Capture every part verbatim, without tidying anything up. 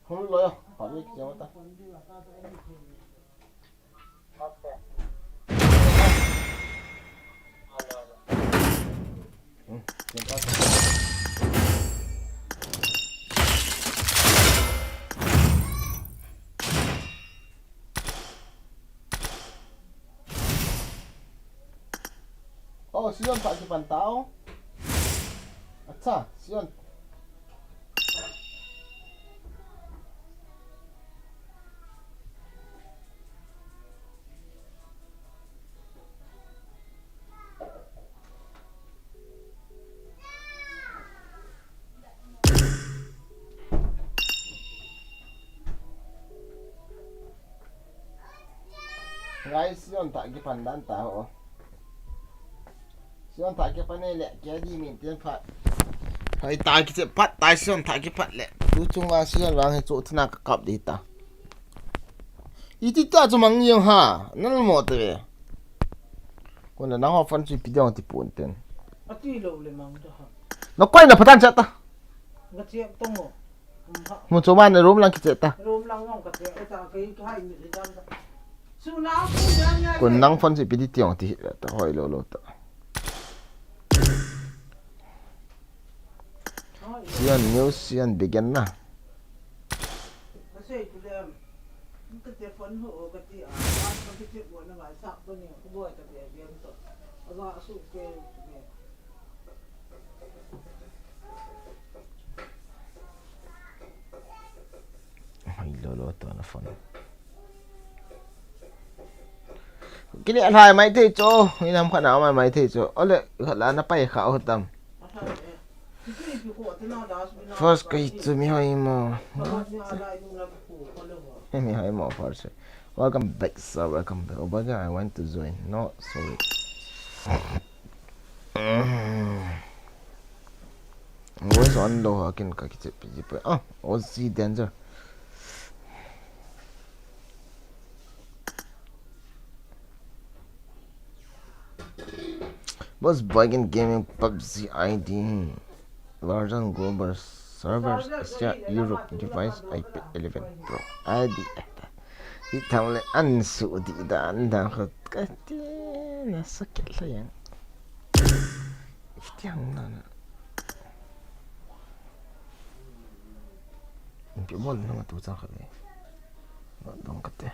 Hum lo ya, pami kicheng ta. Hmm, kicheng ta. Oh, Sion, tak kipan tao. Acha, Sion. Guys, Sion tak kipan dan tao. Sion tak kipan ni le, kei di min tin phat. Hai tak kiche phat, tai Sion tak kipat le. Tu chunga Sion vang hi chu thina ka kap di ta. Iti ta chu mang yong ha, nal mo te ve. Kona nang ho fan chu pi dong ti pun ten. Ati lo le mang ta ha. Na koi na patan chat ta. Ga chiak tong o. Mu chu man room lang kiche ta. Room lang ngong ka chiak ta, kei ka hai mi dam ta. Su na ku dam ya. Kon nang fan si pidi tiong ti ta, hoi lo lo ta. Sian new, sian begin na. Ka sei ku dem. Ka te fan ho ka ti a. Ka ti ko na ngai sa ko ni ko boi ka te biang to. Aga su ke. Hai lo lo to na phone. Kile alhai mai thei cho, inam khana mai mai thei cho. Ole khat la na pai kha o tam. First kai chu mi hoi mo. Mi hoi mo first. Welcome back, sir. Welcome back. Oh, but I want to join. No, sorry. Voice on lo ha kin ka kiche pi ji pa. Ah, Aussie danger. Boss Boy in Gaming PUBG I D. Version global servers Asia Europe device I P eleven Pro. I D. Di tham le an su di dan dan khat ka ti na sakit la yang. Tiang na na. Pi bol na tu chang khat le. Dong khat te.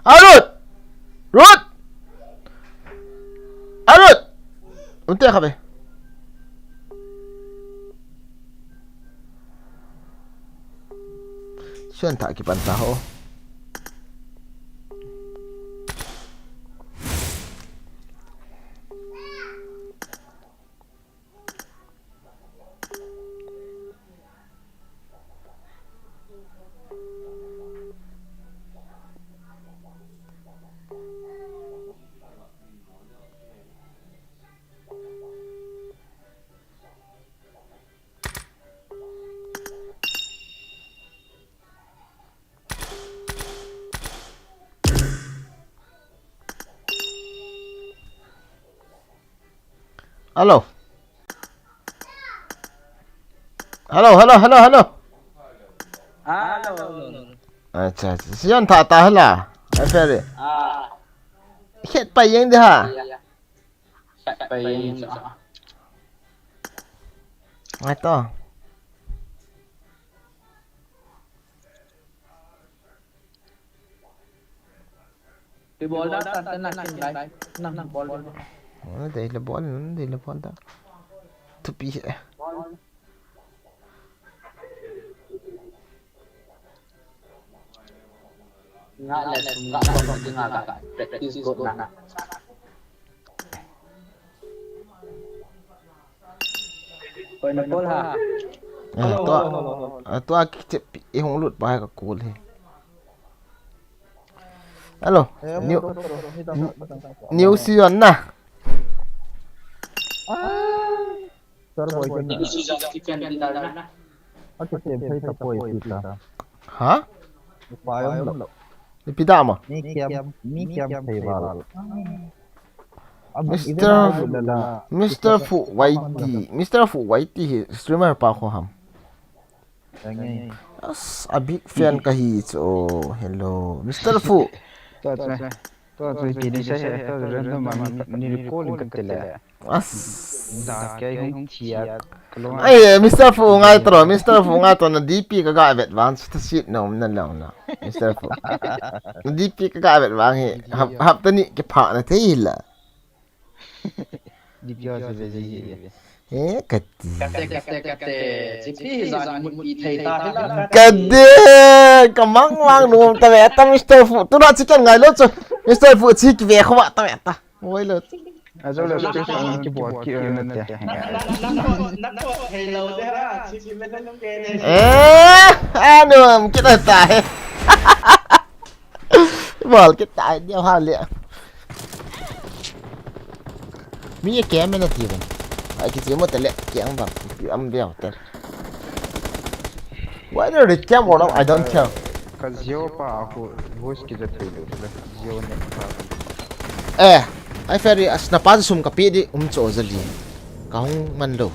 Arut! Rut! Arut! Unte khabe. Suan ta kipan ta ho. Hello. Hello, hello, hello, hello. Hello, hello. Acha, acha. Sian tha ta hala. Ai, Ferry. Ah. Khet pa yeng de ha. Ya, ya. Khet pa yeng sa. Ai to. Ti bol da tan tan na kin dai. Nang bol da. Oh, dei le bol, dei le bol da. Thupi he. Nga le sum nga kon ding nga ka practice ko na. Koi na bol ha. Eh, hello, tua, hello, hello, hello. Eh, tua kichep i hung lut pa ka call hi. Hello. Eh, new, mo to, to, to, ni ta, ni ta, ni ta, ni ta. New season na. Ah. Sir boy ken na. Ati tem thei ta poi ti ta. Ha? Upai um lo. Ipi da ma? Mi kiam, mi kiam thei val. Mister Fu Y T, Mister Fu Y T hi streamer pa kho ham. As, a big fan kahi chu. Oh, hello, Mister Fu. Tua chu, tua chu kini sa he, tua chu random a mi, ni recall in ka ti le. As. Da ke hung chia, ka lo. Ai, Mister Fu ngai tro, Mister Fu ngai tro, na D P ka ga vet vang, chu ta sit na um na lang na. Mister Fu. Na D P ka ga vet vang hi, hap, hap ta ni ke pha na thei la. Di pia se ve ji. Eh, kati. Kate, kate, kate. Chipi hi jan mun pi thei ta hi la. Kati. Kamang mang nom ta ve ta Mister Fu. Tu na chicken ngai lo chu. Mister Fu chi ki ve kho ta ve ta. Moi lo. A jo lo chu ki bol ki na te. Na, na, na, na ko, na ko thei lo de ha. Chi ki ve na ke ne. Eh, anu, am kit ta he. Bol kit tai dia ha le. Mi e kem na ti ban. Ai ki mo tele kem bang. Am bia hotel. Whether they cam or not, I don't care. Ka Zio pa aku voice ki ja thei lo. Zio ne pa. Eh, ai Ferry, as na pa sum ka pi di um cho jali. Ka hung man lo.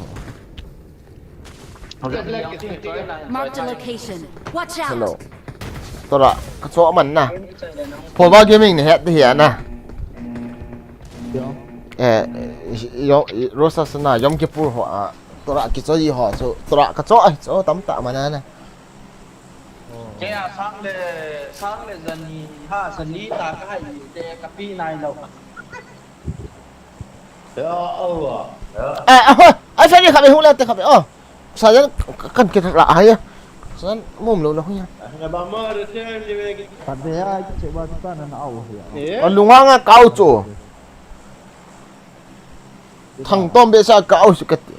Marked a location. Watch out! Hello. Tora, ka cho man na. Pova Gaming ne het hi na. Eh, yo, Rosa sana, Yom Kippur ho a. Tora ki cho yi ho, so, tora ka cho ai, cho tam ta man na. Kei a sang le, sang le jani, ha, jani ta ka hai te ka pi nai lo. Ya Allah. Ya. Eh, ah, ai, Ferry khabe, hung la te khabe, oh. Sajan kan kita la, ah, ya. Sajan mum lo la, ya. Ana ba ma re te ni ve. Khabe ya, che ba ta na au ya. Eh? Alunga nga kau cho. Thang tom be sa kau su kati.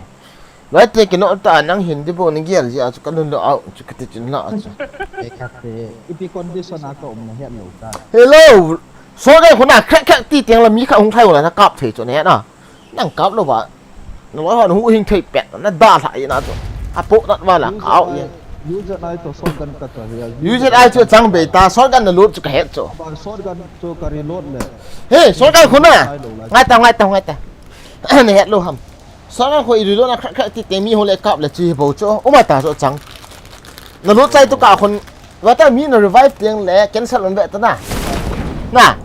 Lai te kino ta nang Hindi bo ni gel ji a chu ka lun lo au chu kati chin la chu. E kate, ipi condition a ka um na het lo ta. Hello. Soldier khuna khrek khrek ti teng la mi kha hung thai la na kap thei chu ne na. Nang kap lo ba. Na wa hon hu hing thei pet na da tha i na chu. A po nat wa la kau i. U Z I to shotgun ka ta ya. U Z I chu chang be ta shotgun na lut chu ka het chu. Ba shotgun chu ka reload le. He, shotgun khuna. Ngai ta, ngai ta, ngai ta. Ne het lo ham. Shotgun khu i reload na khrek khrek ti teng mi ho le kap le chi bo chu. Uma ta chu chang. Na lut chai tu ka khun. Wa ta mi na revive teng le cancel on be ta na. Na.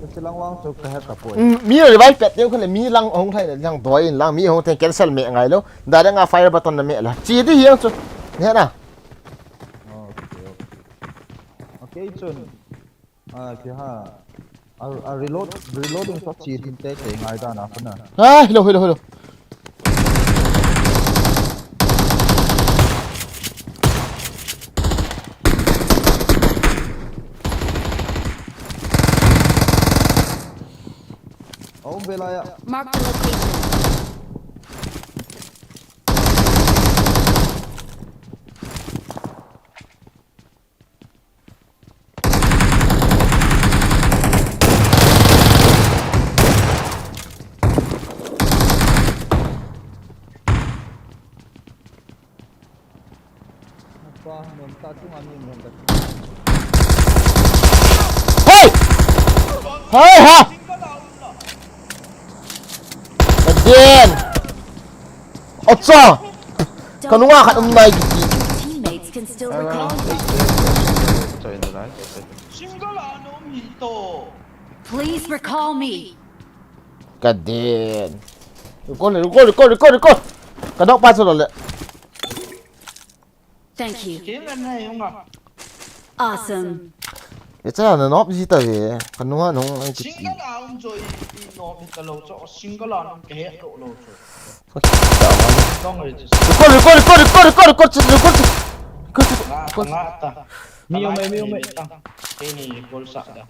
Ka chilang wang chu ka het ta poi. Mm, mi na revive pet teng khun le mi lang hung thai le lang doi in lang mi hung teng cancel me ngai lo. Da da nga fire button na me la. Chi di hiang chu. Ne na. Okay, okay. Okay, chun. Ah, kya ha? A, a reload, reloading to chi din te te ngai da na pa na. Ah, hello, hello, hello. Oh, belaya. Mark the location. Hey! Hey, ha! Again! Acha! Kanunga khat um nai kiti. Teammates can still recall you. Single a na um hi to. Please recall me. Kadin. Recall, recall, recall, recall, recall. Ka knock pa chu lo le. Thank you. Kei ngan na yung a. Awesome. Echa na nop ji ta ve. Kanunga nung ai ti. Single a um jo i, i nop hi ta lo cho. Single a um ke he lo lo cho. Recall, recall, recall, recall, recall, recall, recall. Nga, nga ta. Mi yung mai, mi yung mai. Kei ni recall sa da.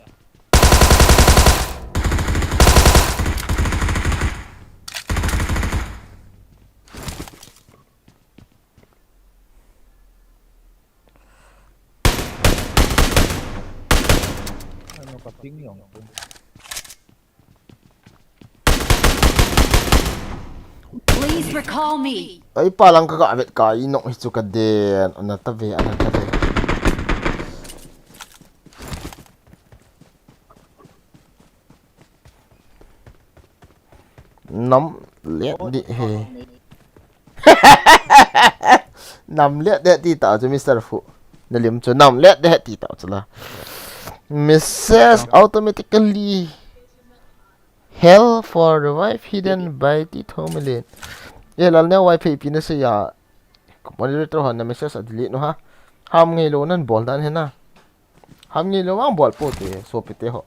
Kaping yong tu. Please recall me. Ai, pa lang ka ka vet ka i nok hi chu ka den. Ana ta ve, ana ta ve. Nam let di he. Nam let de ti ta chu Mister Fu. Na lim chu nam let de ti ta chu la. Message automatically. Hell for the wife hidden by T Thomelin. Ye lal ne wife pi na se ya. Moderator hon na message a delete no ha. Ham ngei lo nan bol dan he na. Ham ngei lo vang bol po te, sopi te ho.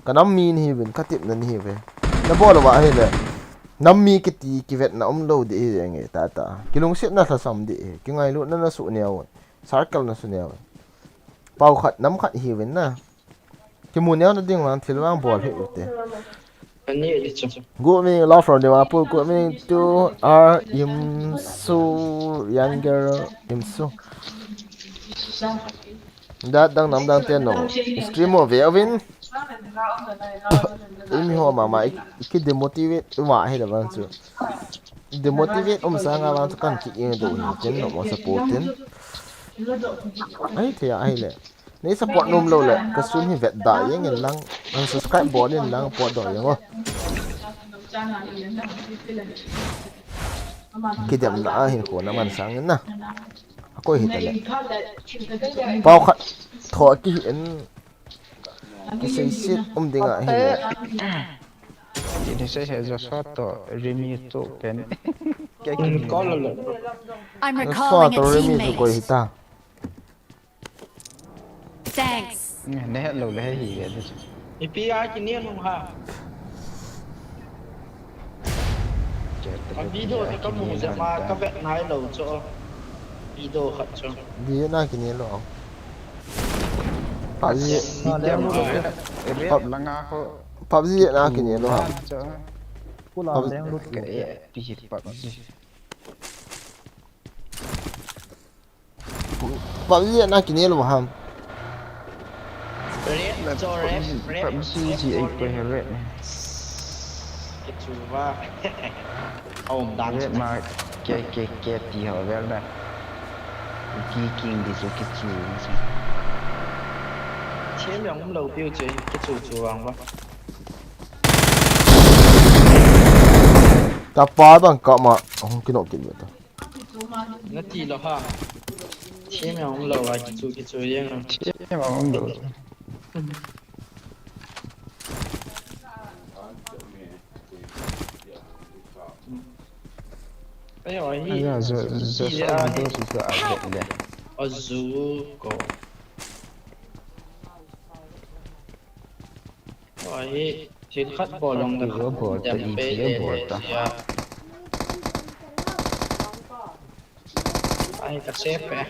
Ka nam mi ni hi vin, ka tip na ni hi ve. Na bol va hi le. Nam mi kiti kivet na um lo di hi nge ta ta. Kilungset na thasam di hi. Ki ngai lo na na su ne un. Circle na su ne un. Pau khat, nam khat hi vin na. Kimu neo na ding vang thil vang bol hi u te. Ani di chu. Good evening, love from Dimapur. Good evening to our Imsu, younger Imsu. Dang dang nam dang te no. Stream o ve o vin. Imi ho mama i, i ki demotivate u ma hi da vang chu. Demotivate um sanga vang chu kan ki ing do hi tin no mo support tin. Ai thei a hi le. Nei support nom lo le, ka stream hi vet da jeng in lang, unsubscribe bol in lang, pot do jeng o. Kidem na a hin ko na man sang in na. A koi hi ta le. Pau khat tho ki hi in. Ki sei sit um ding a hi le. Ti ni sei he Joshua to Rimi to pen. Ke ki ni. Call lo. I'm Joshua recalling to a Rimi to koi hi teammate. Ta. Thanks. Ne, ne het lo le hi ve de. Ipi a kine lung ha. Ka video te ka mu je ma ka vet nai lo cho. Video khat cho. Video na kine lo. PUBG. Video ma. Rep langa ko. PUBG na kine lo ha. Cho. Kula leng lut ke. Pi PUBG. PUBG na kine lo ham. Red, cho red, red. PUBG ji ai pe he red. Kichu va. Aum dan. Red ma ke ke ke ti ho vel da. Ki king di chu kichu. Chem yang um lo piu che kichu chu vang va. Ta pa bang ka ma hung kinok kin ta. Na ti lo ha. Chem ya um lo a kichu kichu jeng. Chem ya um lo. Ayo, hi. Ayo, zo, zo, ti zo, a, zo, zo, zo, a, zo, zo. Azu ko. Oi, thil khat bol long da khat bol ta, dem i pe thil le bol le ta. Sia. Ai, ka save pe.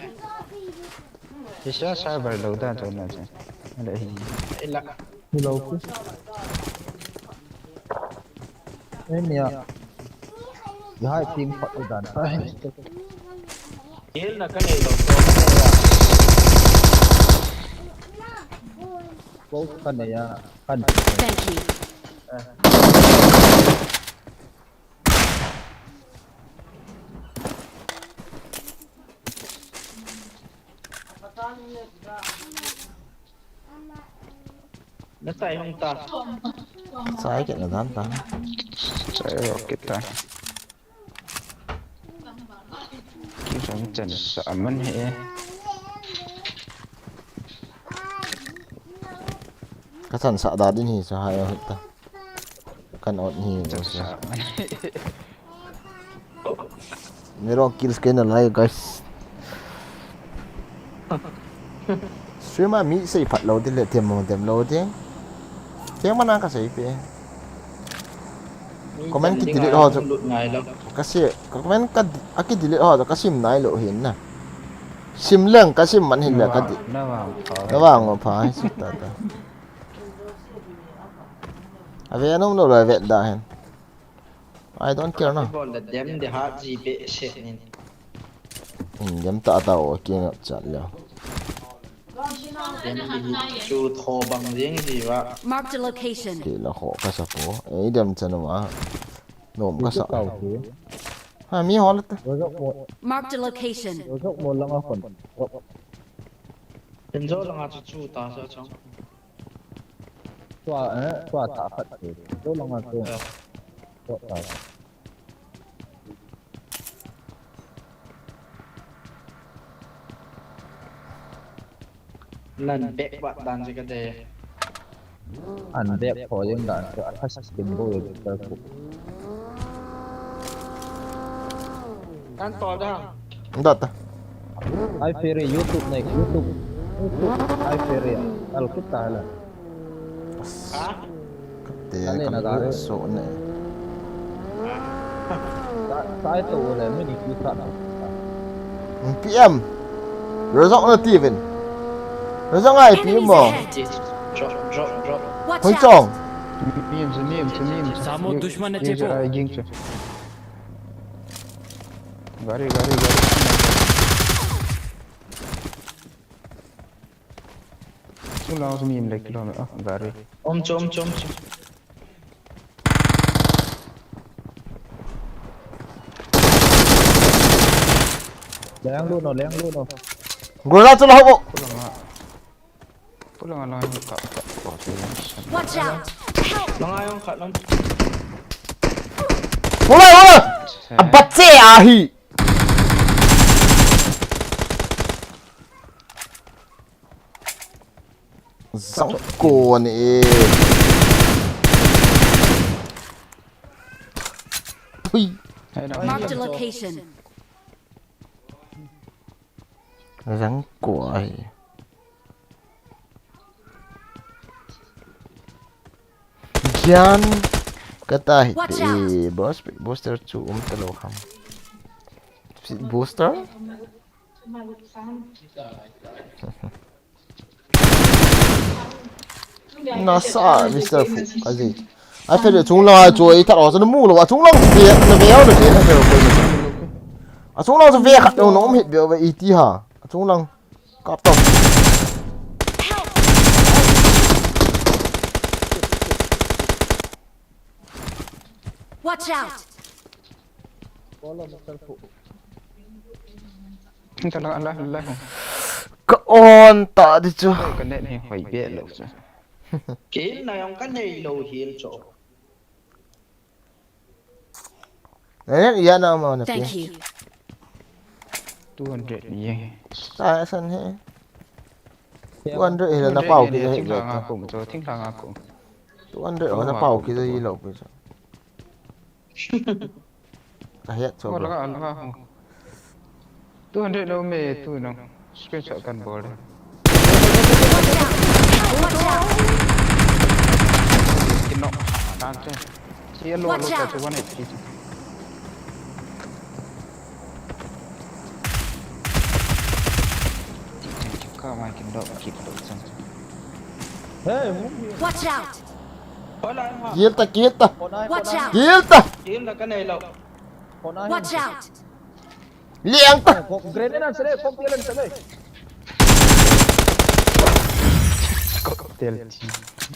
Isa server lo da to na cha. Ala hi. Ila. Hello. Em ya. Ya hai team pat dan ta. Hel na ka nei lo to. Both ka nei ya. Kan. Thank you. Na chai hung ta. Chai ke na dan ta. Chai rocket ta. Ki jong chan sa man he. Ka chan sa da din hi sa hai ta. Kan ot ni. Nero kills ke na lai, guys. Stream a mi sei phat lo ti le, tem mo tem lo ti. Tem mana ka sei pe. Comment ki delete ho chu. Ka sei, comment ka di-, a ki delete ho chu ka sim nai lo hin na. Sim leng ka sim man hin le ka di. Na vang pha. Na vang pha hi su ta ta. Ave anom lo la vet da hen. I don't care na. Bol da dem de ha ji be se nin. In dem ta ta o ki ngap chat leo. Chu tho bang jing ji va. Marked a location. Ti la kho ka sa po. Ei dem chan ma. Nom ka sa. Ha mi hol ta. Rozok mo, Marked a location. rozok mo langa kon. Ken jo langa chu chu ta sa chang. Tua, eh, tua ta khat ke. Rozok langa kon. Tua ta. Nan bek bat dan je ka de. An bek kho jeng dan chu a thas kin bo ye ka ku. Kan to da. Data. Ai fere YouTube ne YouTube. YouTube ai fere. Al kita la. Ha? Te Nale kam na ga ko re. So ne. Sai to le mi ni ki sa na. P M. Rozok na tivin. Rozok ai P M Enemies mo. Ahead. Drop, drop, drop. Watch Hoi out! chong. Mim, mim, mim. Samo dushman ne chepo. Ging chu. Gari, gari, gari. Chung lang chu mim le kilometer. Ah, gari. Om chom chom chom. Leng lu no, leng lu no. Gura chu la ho. Pulanga. Pulanga lang ka ka ko te. Watch out! Langa yong khat lam. Hola hola. Abache ahi. Zang ko ni e. Hui. Hai na. Marked a location. Zang ko ahi. Gian kata hi Watch te out. Boss booster chu um ta lo ham. Booster? Nasa Mister Fu aji. Ai fe chung lang chu i thar ho chu mu lo a chung lang ve na ve na ve na ve. A chung lang chu ve khat no no um hit ve ve iti ha. A chung lang. Kap tau. Watch out! Ka la la la. Ka on ta di chu. Ka net ni hoi be lo chu. Kin na yong ka nei lo hil cho. Nen ya na ma na Thank pi. You. Two hundred ni ye. Ta san he. Two hundred he na pau ki he. Thing la nga ko cho, thing la nga ko. Two hundred ho na pau ki hi lo pi cho. Ka het cho. Ko la nga la nga ko. Two hundred lo me tu no. Screenshot kan bol. Kin no. Dan che. Che lo lo ka chu one H P. Ka mai kin do kit lo chan. Hey, move here. Watch out! Hola em ha. Kill ta, kill ta. Kona, Watch kona, out! Kill ta. Kin na ka nei lo. kona. Watch out! Liang ta. Kok grenade an sele, kok grenade an sele. Cocktail.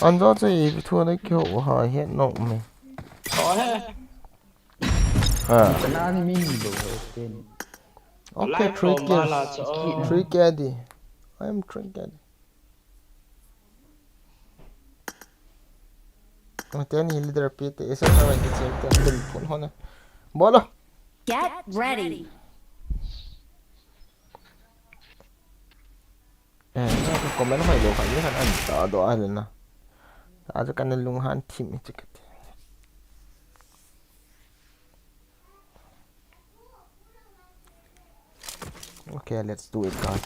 An jo che i thu na kyo ha he no me. Ho he. Ha. Kana ni min do ho ten. Okay, three kills. Three K D. I am three K D. Ten hi leader pi te esa na wai ke chen te dum phun hona. Bolo. Get ready! Eh, na ko comment hoi lo kha ni khan an ta do a le na. Ta jo kan lung han thim i chikat. Okay, let's do it, guys.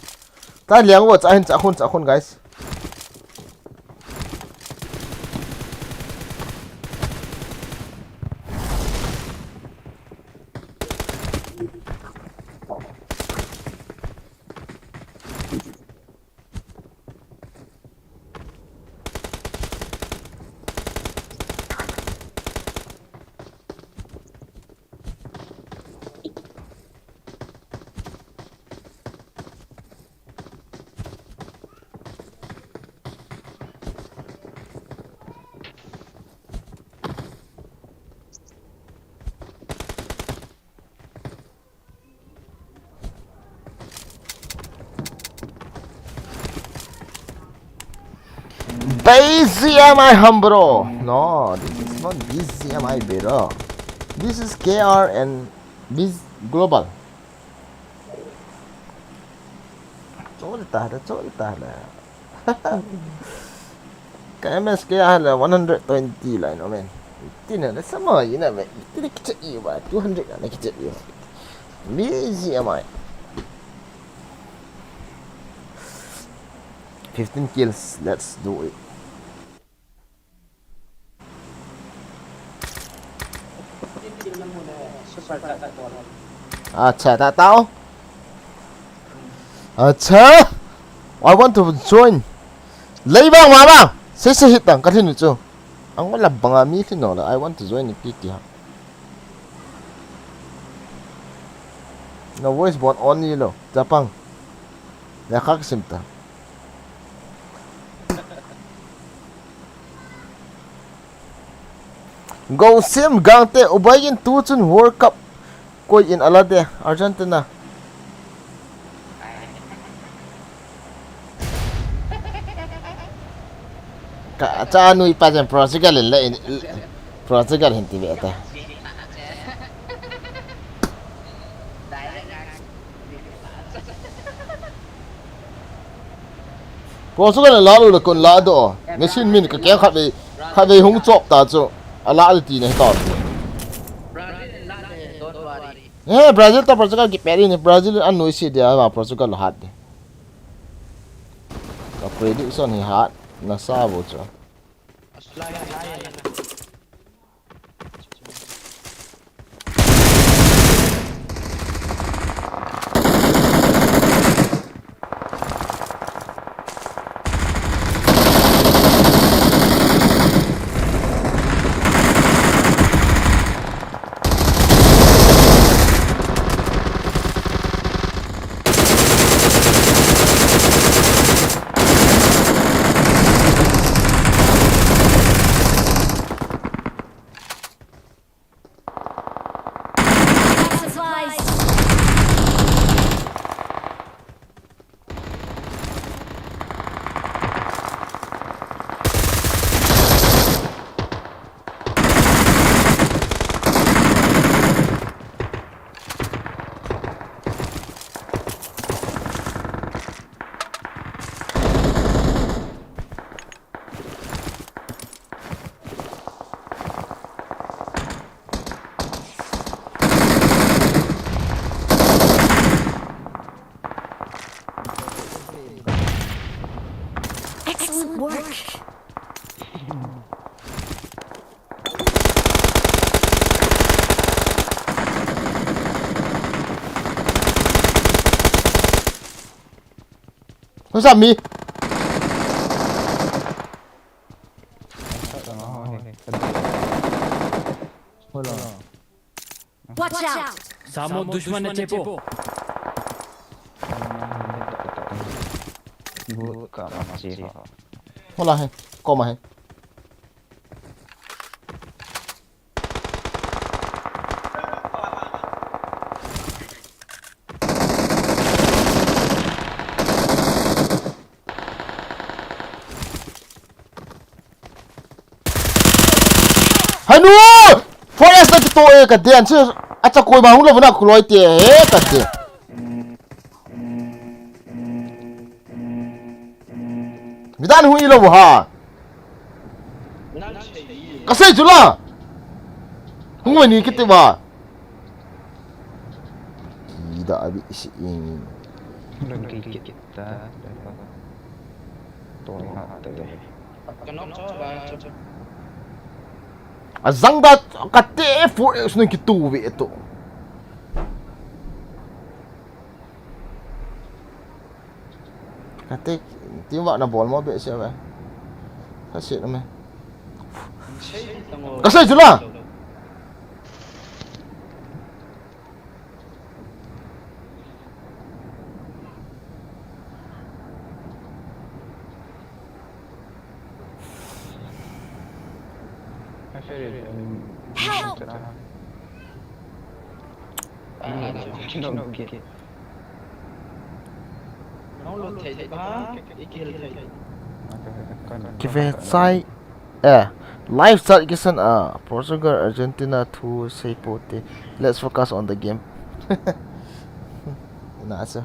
Ta liang wo cha hin cha khun cha khun, guys. B G M I, hum, bro. No, this is not B G M I, bro. This is K R and Biz Global. Chol ta da, chol ta da. Ka M S K a le one hundred twenty lai no, man. Tina le sama ina, man. Tina kicha iwa, two hundred na kicha iwa. B G M I. Fifteen kills, let's do it. Acha, ta tao. Acha, I want to join. Leibang mama, sese hitang, kalhin chu. Ang wala banga mi thin no la, I want to join P T ha. No voice bot on ni lo, Japang. Ya khak sim ta. Go sim gangte, ubai in tu chun World Cup koi in ala de, Argentina. Ka cha nui pa jen Portugal in le in, Portugal hin ti ve ta. Portugal in la lu le kon la do. Messi min ka keng khat ve, khat ve hung chop ta chu. Ala ti ne ta chu. Eh, Brazil to Portugal ki peri ni, Brazil an noi si dia ma Portugal hat de. Ka prediction hi hat na sa bo chu. Excellent work. What's up, me? Watch out! Samo dushman na chepo. Hola hai, koma hai. Hanu! Forest na kito e ka den, si acha koi ma hung lo na kuloi te e ka den. Midan hui lo ha. Ka sei chu la. Hung ni kiti ba. Kida abi si in. Lagi kita. Tuh ha tadi. Azang da kate four X nung kitu ve tu. Kate, team wa na bol mo be se ve. Ka se na me. Ka se chu la. Help! Nong lut thei thei ba, i kihil thei. Kivechai. Eh, live chat kisan a Portugal, Argentina thu seipote. Let's focus on the game. Nasa.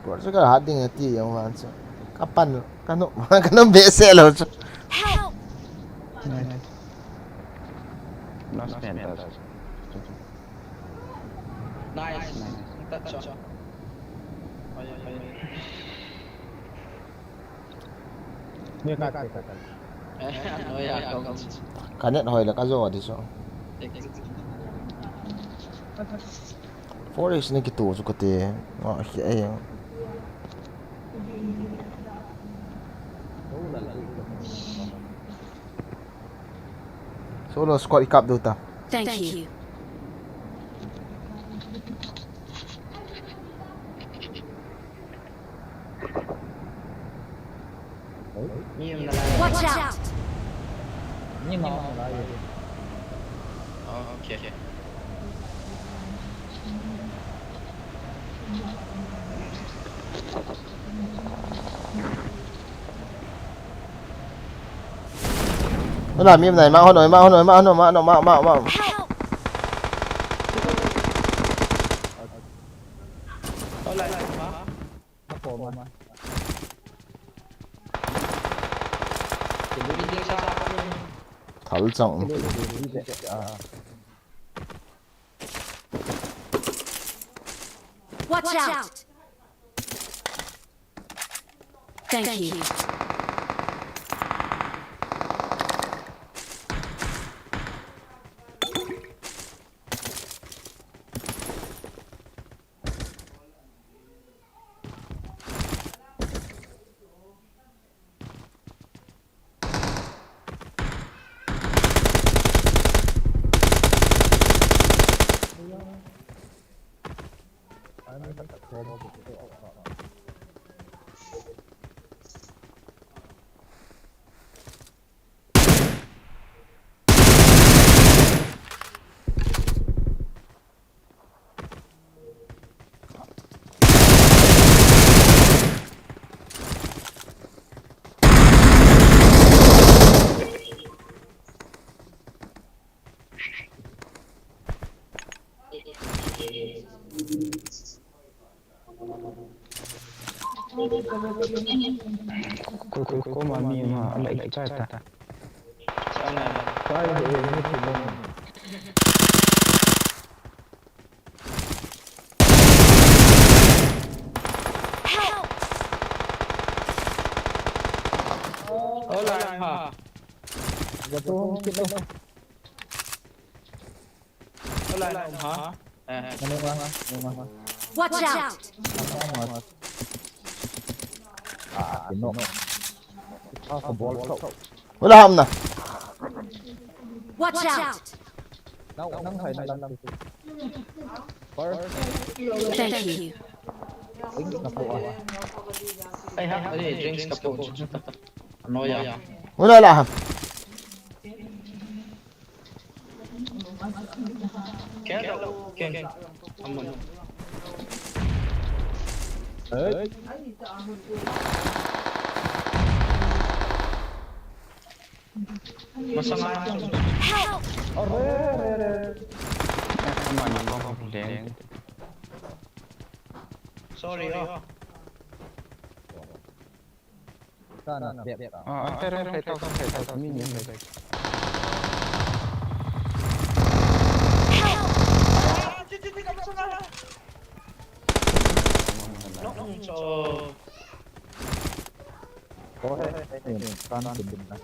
Portugal hat ding ati jong vang chu. Kapan, kanu, kanu behseh lou chu. Help! Nice. Last man, last. Nice. Nice. Touch. Oi, oi, oi. Ni ka, ka, ka. Eh, no, ya, ka, ka. Ka net hoi la ka jo di so. Forest ni kito chu kate. Wa, hi ai. Solo squad i kap diu ta. Thank you. Watch out! Oh, okay. Help! Thal chang. Watch out! Thank you. Ko, ko, ko, ma, mi, ma, ala, ik, cha, ta. Five, eh, mi, ko, mo. Help! Hola, ha. Gato, kito. Hola, ha. Eh, eh. Ano nga, ano nga. Watch out! Ah, tino. Ah, sa ball ko. Wala ham na. Watch out! Nang, nang hai na lang. First. Thank you. Drinks na po, ah. Ay, ha? Ay, drinks ka po. Ano yan? Wala lang. Ken, Ken, someone. Hey. Masama. Help! Are, are, are. Someone, someone. Sorry, oh. Sana, bep. Ah, ah, pero yung kay tao, kay tao, mini, kay tao. Nung so. Go ahead, ayun, sana din na.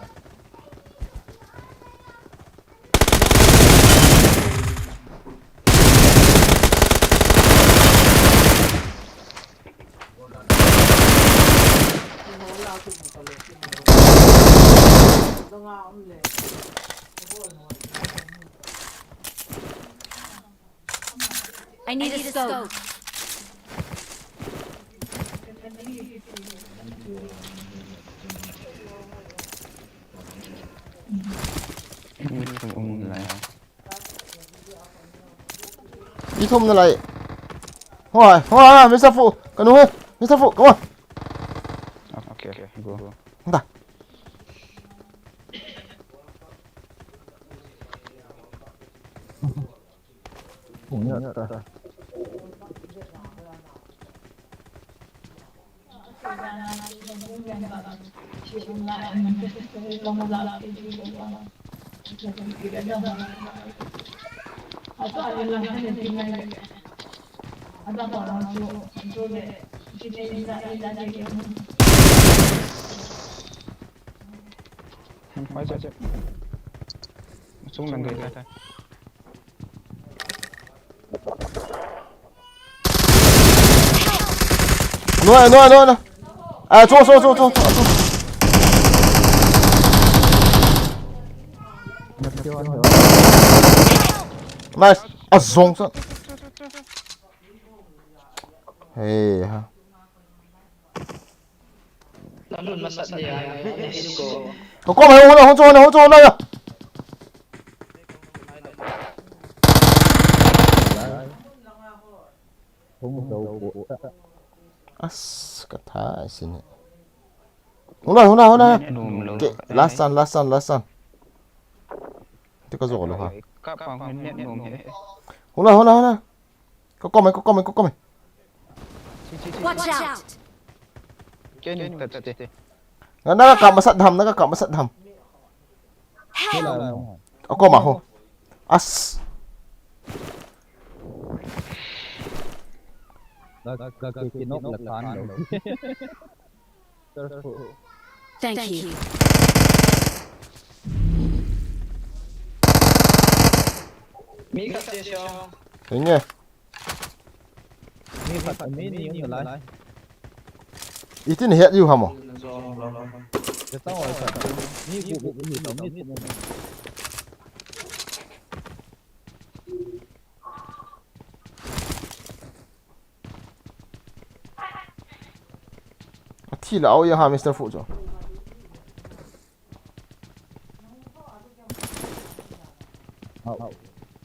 I need a scope. Mi thum nalai. Hoi, hoi, Mister Fu. Kanu he. Mister Fu, come on. Okay, go. Hunda. Mai cha cha. Sung lang gai ta. No, no, no, no. Ah, cho, cho, cho, cho, cho, cho. Nice. Ah, zong sa. Hey, ha. Nalun masat ni a, ni ko. Ko mai hona, hon cho, hon cho, hon ya. As, ka tha sini. Hona, hona, hona. Num lo. Ke, last one, last one, last one. Te ka zo lo ha. Ka pang net num he. Hona, hona, hona. Ko ko mai, ko ko mai, ko ko mai. Watch out! Ken ta te. Nga na ka masat dham, na ka masat dham. Ako ma ho. As. Ka ka ka kinok la kan lo. Thank you. Mi khat te sio. Inge. Mi khat mi ni um lai. Itin het yu hamo. Ke tang oi khat. Mi ku ku ni tang mi ku. Athi la au ya ha Mister Fu cho. Au.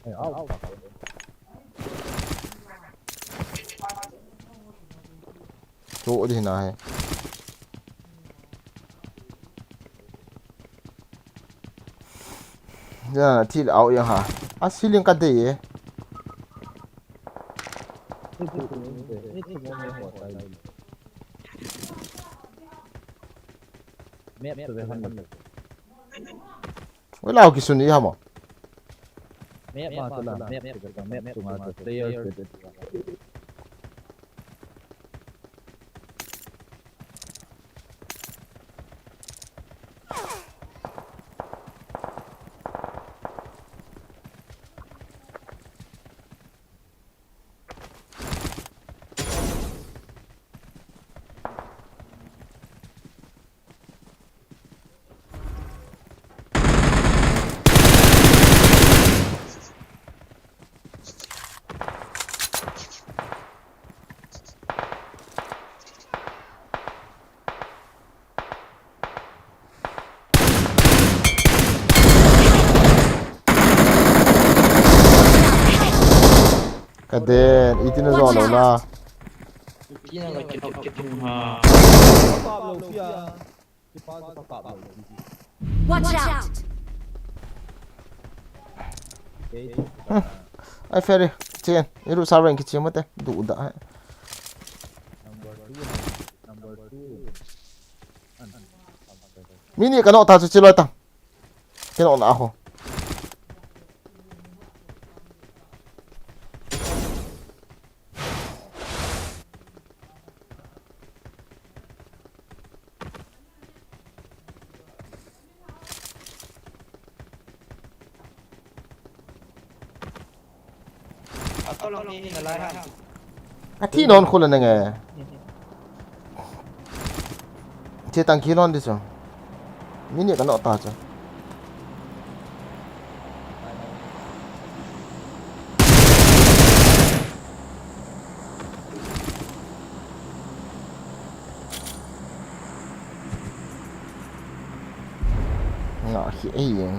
Ai au. Cho di na he. Ya, athi la au ya ha. A ceiling ka de ye. Map tu ve han. Wei lau kisun i hamo. Map ma tu la, map tu ve, map tu nga tu player tu. Ka den, itin a zo lo la. Tina ka kit kit ha. Kap lo pia. Kipa ka kap lo. Watch out! Okay. Ai, Ferry, chen, iru sa rank kichi mate, du da. Number two. Number two. Mini ka no ta chu chi loi ta. Ke no na ho. Ato lo ni ni na lai ha. Athi non khula na nge. Che tang kilon di chu. Mini ka no ta chu. Nga khi ei yeng.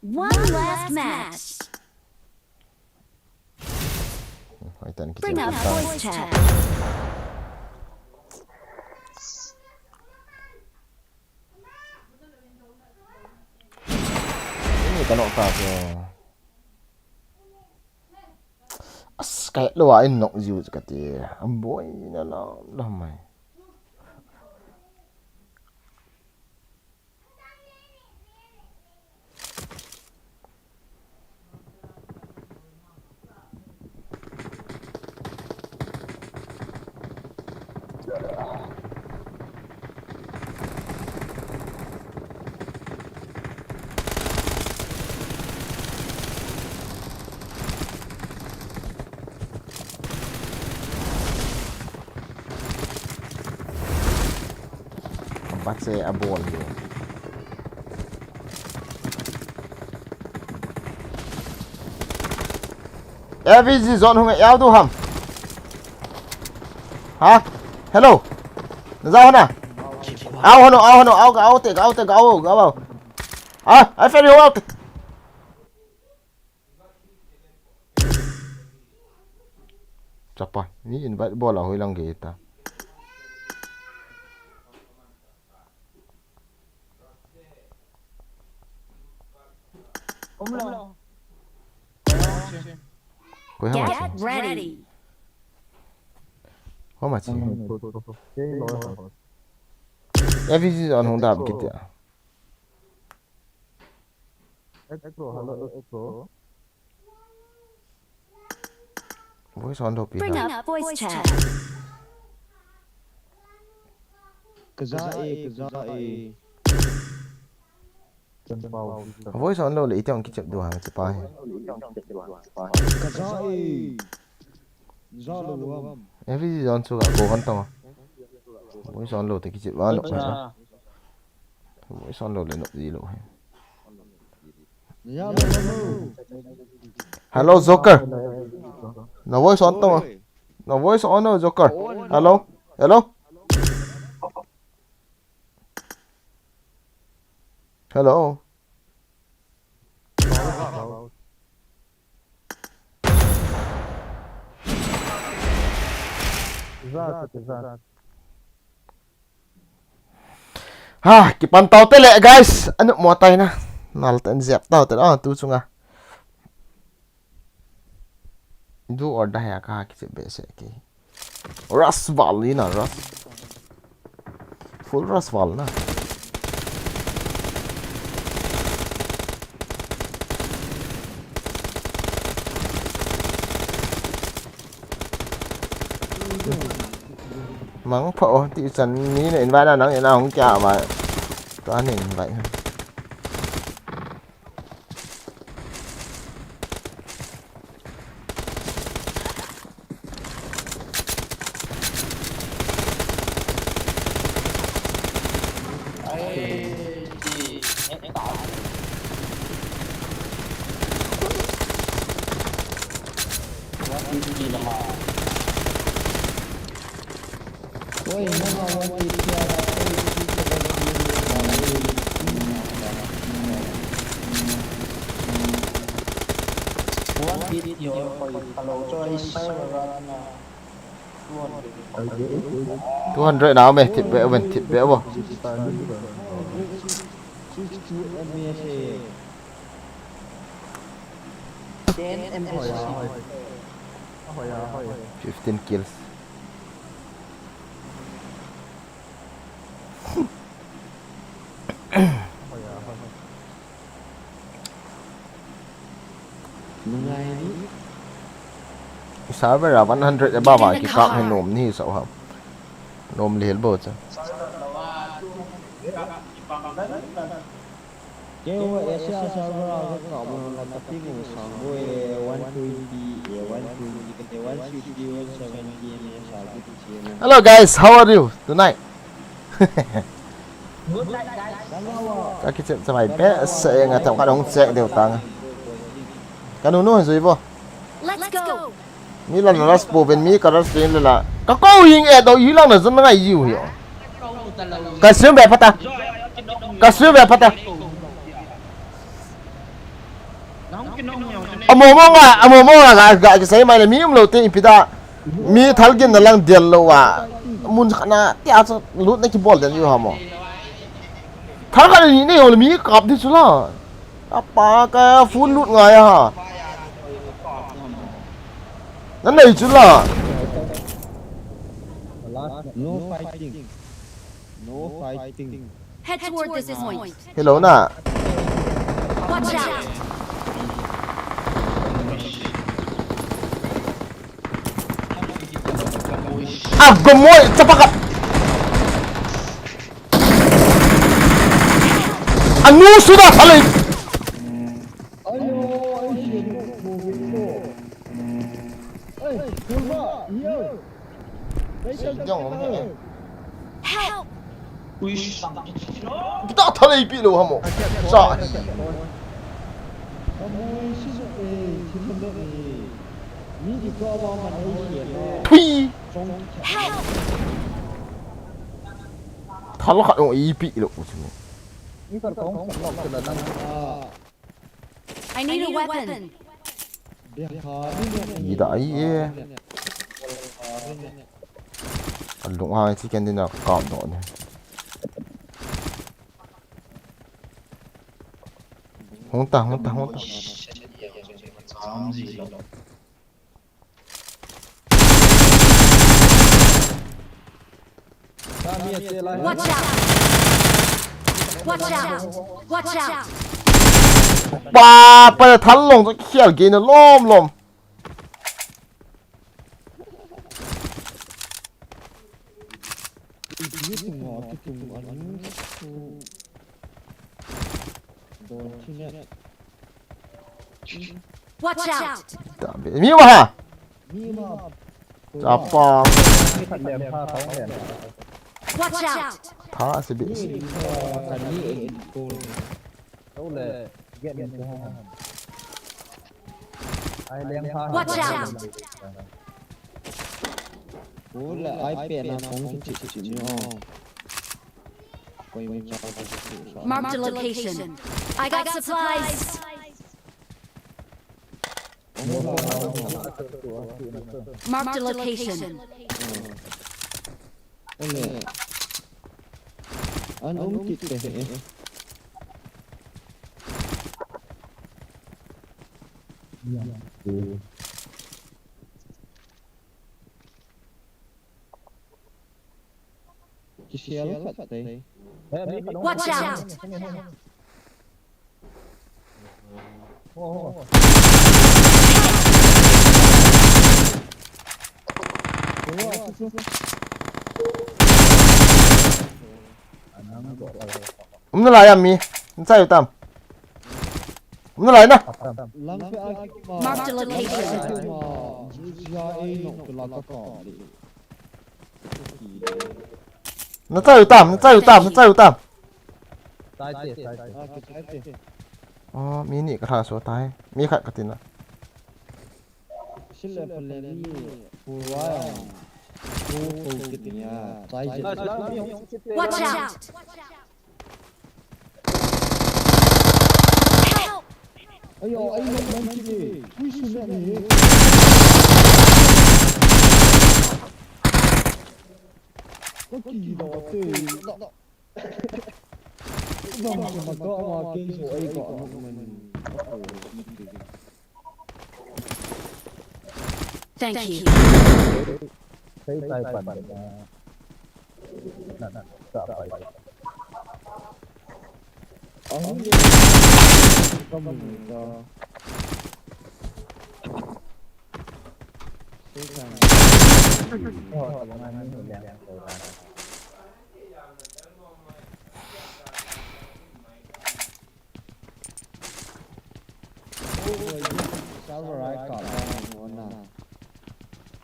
One last match. Bring up voice chat. Ini ka nok ta ko. As kai lo a in nok jiu ka ti. Am boi na la la mai. Bat se a bol ni. A V G zone hung e, au du ham. Ha? Hello. Na za hona. Au hona, au hona, au ga, au te, au te, au, au, au. Ah, I feel you out. Chapa, ni invite bol a hoi lang ge ta. Koi hama chi. Get ready. Hama chi. A V G zone hung dam kit ya. Exo, hello, Exo. Voice on lo pi. Bring up voice chat. Ka za e, ka za e. Voice on lo le ite ong kichep du hang chi pa hi. Ka za e. Za lo am. A V G zone chu ga ko han tong. Voice on lo te kichep wa lo. Voice on lo le no ji lo hi. Hello, Joker. Na voice on to. Na voice on, Joker. Hello? Hello? Hello? Ha, kipan tau te le, guys. Anu mo tai na. Nal ten zep tau te, ah, tu chunga. Do or die a ka kiche be se ki. Rush val ni na, rush. Full rush val na. Mang pha o, ti chan mi na invite na nang ina hung kya ba. Tua na invite. Two hundred na me, thip be ven, thip be bo. Fifteen kills. Server a one hundred above a kikap hi nom ni sa ham. Nom lel bo cha. Keiho Asia server a ka kap lou na ka ping u sang boi le one twenty, eh, one twenty kate one sixty, one seventy, eh, sa ki ti che na. Hello guys, how are you tonight? Good night, guys. Ka kiche chamai be se nga tam ka dong che deu tang. Ka nu nu zui bo. Let's go. Mi la na ras po ben mi ka ras pen la. Ka ko hing e do hi lang na zon na ngai yu hi. Ka sim be pata. Ka sim be pata. Amo mo nga, amo mo nga, ga, ga, kisei mai le mi um lou te ipi da. Mi thal ginna lang del lou a. Mun khat na, tia chu lut na kibol den u ham mo. Thal khat ni ne ho le mi kap di chu la. Apa ka full loot ngai a ha. Nan nei chu la. No fighting. No fighting. Head toward this point. Hello na. Watch out! Agomoi, chapaka. Anu sudah saling. Ayo, ayo, ayo. Hey, Purba, here. Help! Ui, sang. Kita thalei pi lou ham mo. Sa. Thui. Help! Thal khat ong ipi lou chu. I need a weapon. Ida ai e. Alung ha chicken dinner ka kap doh ne. Hung ta, hung ta, hung ta. Watch out! Watch out! Watch out! Pa, pa thal long chu khial ge na lom lom. Watch out! Tabe. Mi ma ha. Chapa. Watch out! Tha se be. Watch out! Marked a location. I got supplies. Marked a location. Ole. An um kit te he. Kisial khat te. Watch out! Um nalai a mi. Nachai u tam. Um nalai na. Marked a location. Nachai u tam, nachai u tam, nachai u tam. Chai te, chai te. Oh, mi ni ka tha so tai. Mi khat ka tin a. Sile pale mi purwa. Pu pu kit nia. Chai te. Watch out! Help! Ayo, ayo, man kit e. Ui, suna ni. Ko ki da te. Thank you.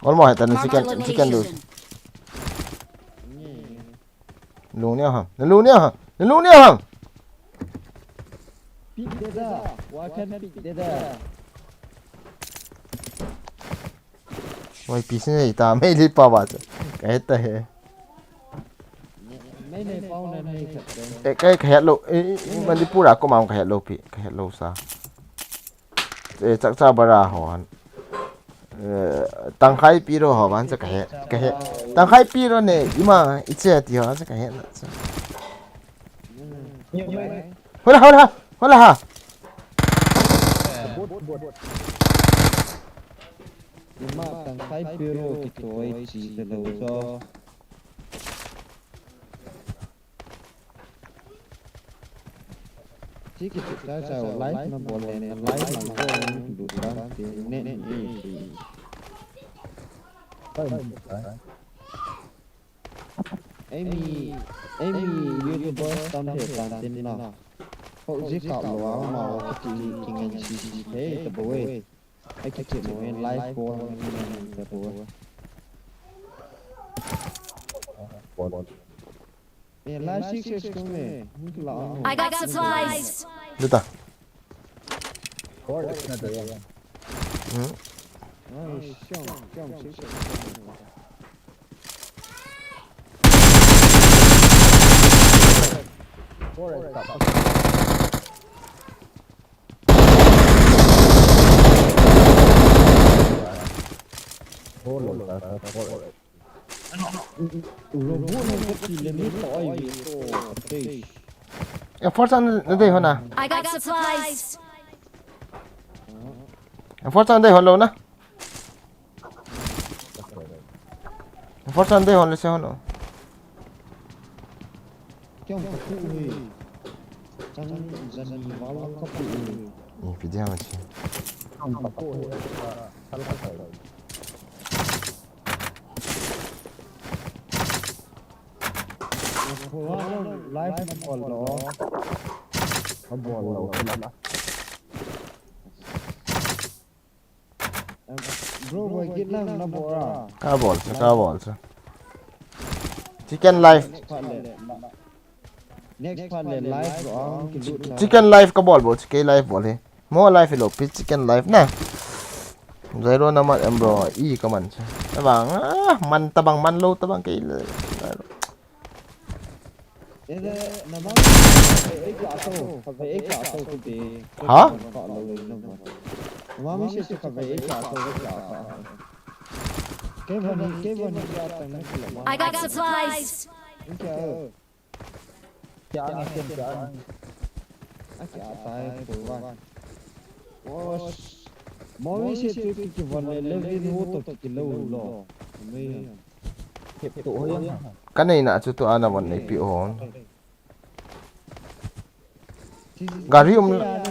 Almost heta na chicken, chicken loose. Lung nia ham. Na lung nia ham. Na lung nia ham. Pick deda. Wa kan pick deda. Oi, pi sin ei ta, mei li pa ba chu. Ka het ta he. Mei nei pau na nei khat. E, ka, ka het lou. E, e, Manipur a ko ma ka het lou pi. Ka het lou sa. Eh, chak cha bara ho han. Eh, tangkhai piro ho ban cha kahe, kahe. Tangkhai piro ne, ima, iche ti ho cha kahe na cha. Hola, hola, hola ha. Ima tangkhai piro kitoi chi ta lo cho. Chi kichai chai live na bol le na live na bol le du ta te ne ne e. Emi, emi YouTuber tam he tan tin na. Ho ji ka lo a ma wa ki ki ngan chi chi he ta bo e. Ai ki ki mo e live bol ngan ngan ta bo e. Eh, live six six ko me. Ni ki la. I got supplies. Duta. Hmm? Ai, siang, siang, six six. Robot na kati le ni to ai to. Enforcer na dei hona. I got supplies. Enforcer na dei hon lo na. Enforcer na dei hon le se hon o. Kyang ka pu he. Chang jani wal ka pu he. Ni pi dia ma chi. Kyang ka pu he. Live na bol lo. Na bol lo. Bro, boy, kit lang na bol a. Ka bol sa, ka bol sa. Chicken live. Next part le. Next part le live bro, ang kilut na. Chicken live ka bol bol, chicken live bol he. Mo live lo, pi chicken live na. Zero na mat em bro, i ka man sa. Tabang, ah, man tabang, man lo tabang ke. Ele, na mang, eh, eh, ka to, eh, ka to, to be. Ha? Ka lo le na ba. Na mang mi se se ka be, eh, ka to, eh, ka to. Ke bani, ke bani ka ta na ki la ma. I got supplies. Ke. Kya ang, kya ang. A kya tai ko ba. Os. Mo mi se tu ki ki van le le vi ho to ki lo lo. Me. Ka neina chu tu ana von nei pi hon. Gari um la.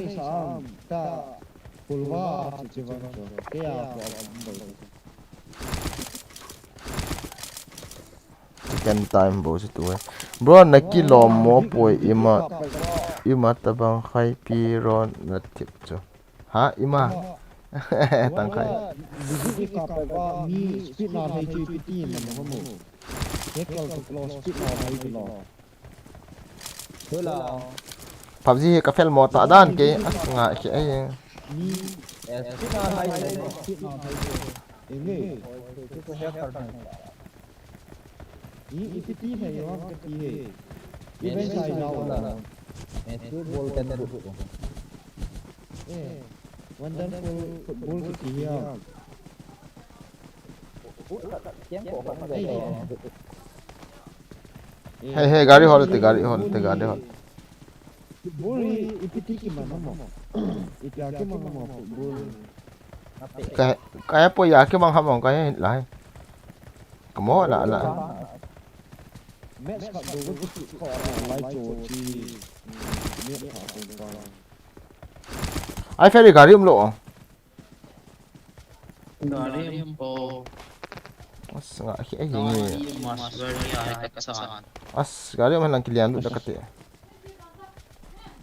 Chicken time bo chu tu e. Bro, na kilom mo poi ima, ima tabang khai pi ron na tip chu. Ha, ima. Tang khai. Visit i kap pa mi speed na hai chu piti man ho mo. He kal to close speed na hai chu lo. Hola. PUBG hi ka fel mo ta dan ke, as nga ke ai. Mi, eh, speed na hai chu. Speed na hai chu. Enge. Oi, chu chu he kar na. Ni ipiti hai yo, ipiti hai. Even sai na wala. Matthew Bolton group. Eh, wonderful football kiti hai. Hey, hey, gari hol te, gari hol te, gari hol. Football hi ipiti kiman mo. Ipia kiman mo football. Ka, ka ya po ya kimang ha mo ka ya lai. Kamo la la. Match khat do ko chu ko la lai cho chi. Match khat do pa. Ai ferry gari um lo. Gari um po. As nga hi ai ni. Gari mas gari ai ka sa. As gari um lang kilian du da kate.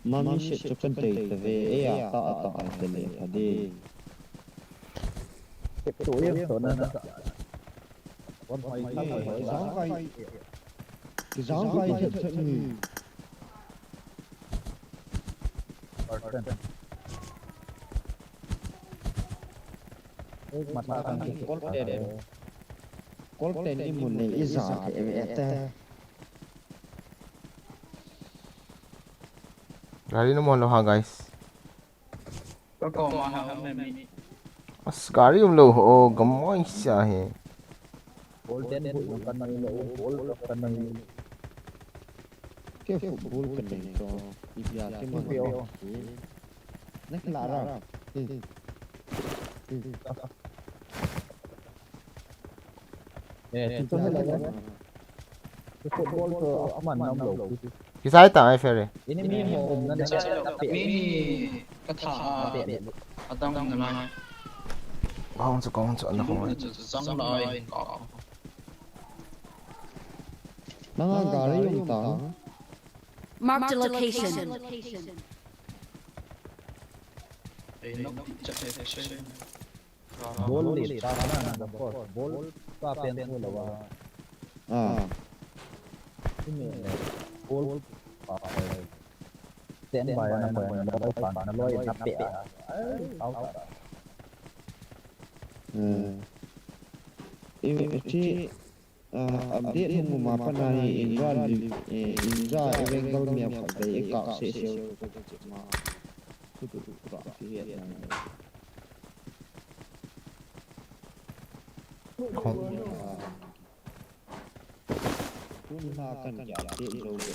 Mami se chu kan tei ta ve e a ta a ta a te le kha de. Tep tu e to na da. Wan hoi kha hoi hoi. Jang kai. Ki jang kai chet chet ni. Person. Ek mata kan ke. Kol te de. Kol te ni mun ne i ja ke e te. Gari no mo lo ha, guys. Ka koma ha um em ni. As gari um lou ho, gamoi sia hi. Golden boot kan nei lou, gold kan nei. Kei football ka nei to. Ipia kei ma. Ipia. Next la ra. Eh, tu tu hai la. Football to aman nam lou. Kisai ta ai fere. Ini mi ho um na de. Mi ni ka tha a. Atang na lai. Kong chu, kong chu, ana kong. Chu, chu, chu, chang lai ka. Nanga gari um ta. Marked a location. Ei, nok ti cha te se. Bol le ta na na da por. Bol pa pen ko lawa. Ah. Ime le. Bol pa pen. Stand by na ko na loi pa na loi na pe. Ai, au ta. Hmm. Ime ti Ah, update hung um a pat na hi India li, eh, India evengle map khat vei i kap seh seh u ka ti ma. Khu tu tu ka ti het na. Khong. Tun ha kan ki update zo ve.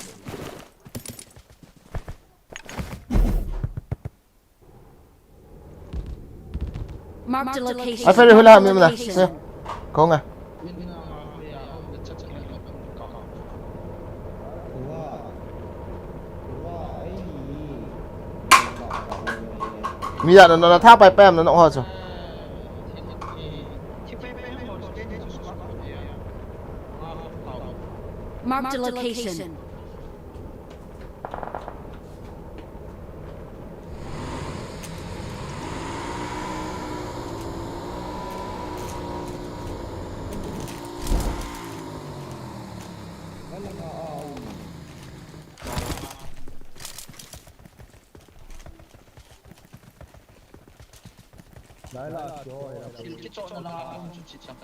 Marked a location. Ai fere hula mi muna. Location. Kong a. Mi ya na na tha pai pem na no ho chu. Marked a location. Thil kichohna la um chu chi chang.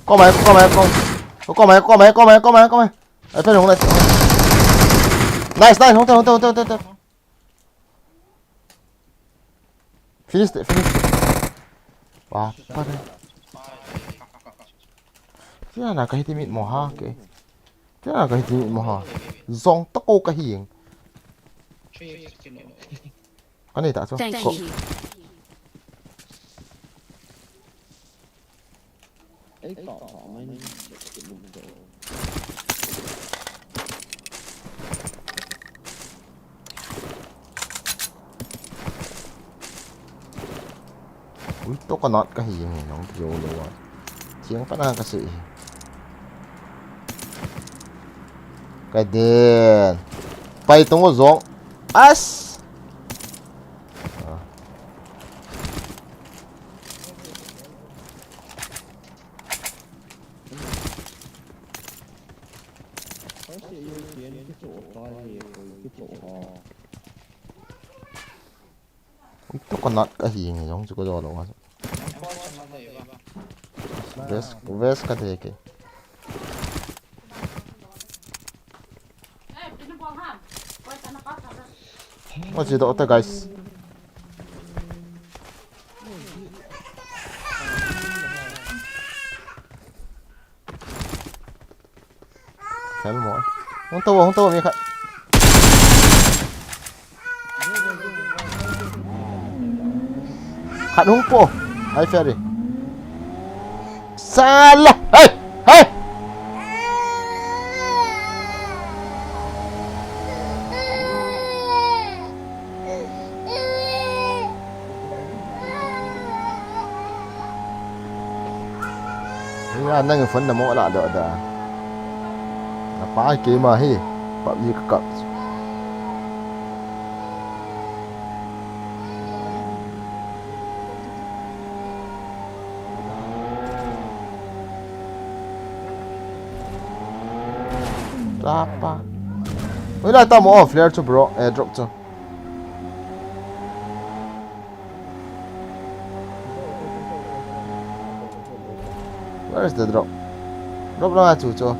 Kom mai, kom mai, kom. Kom mai, kom mai, kom mai, kom mai, kom mai. Ai, pen hung lai. Nice, nice, hung te, hung te, hung te, hung te, hung te. Finish te, finish te. Wa, pa de. Tia na ka hiti mit mo ha ke. Tia na ka hiti mit mo ha. Zong ta ko ka hi eng. Ka nei ta chu. Thank you. Ei, ka, ka, mai ni. Ui, to ka nat ka hi nge nong kio lo wa. Thiang pa na ka se. Ka den. Pai tong o zong. As. Ah. Ui, to ka nat ka hi nge jong chu ka jo lo nga. Vest, vest ka de ke. Oi, chi doh te, guys. Fel mo. Hung tou, hung tou, mi khat. Khat hung po. Ai, Ferry. Sala. Hey! Hey! Hia nang phone na mo la doh da. Na pa keima hi. PUBG ka kap. Tapa. Ui, la ta mo, oh, flare chu, bro. Airdrop chu. Where's the drop? Drop lang a chu chu.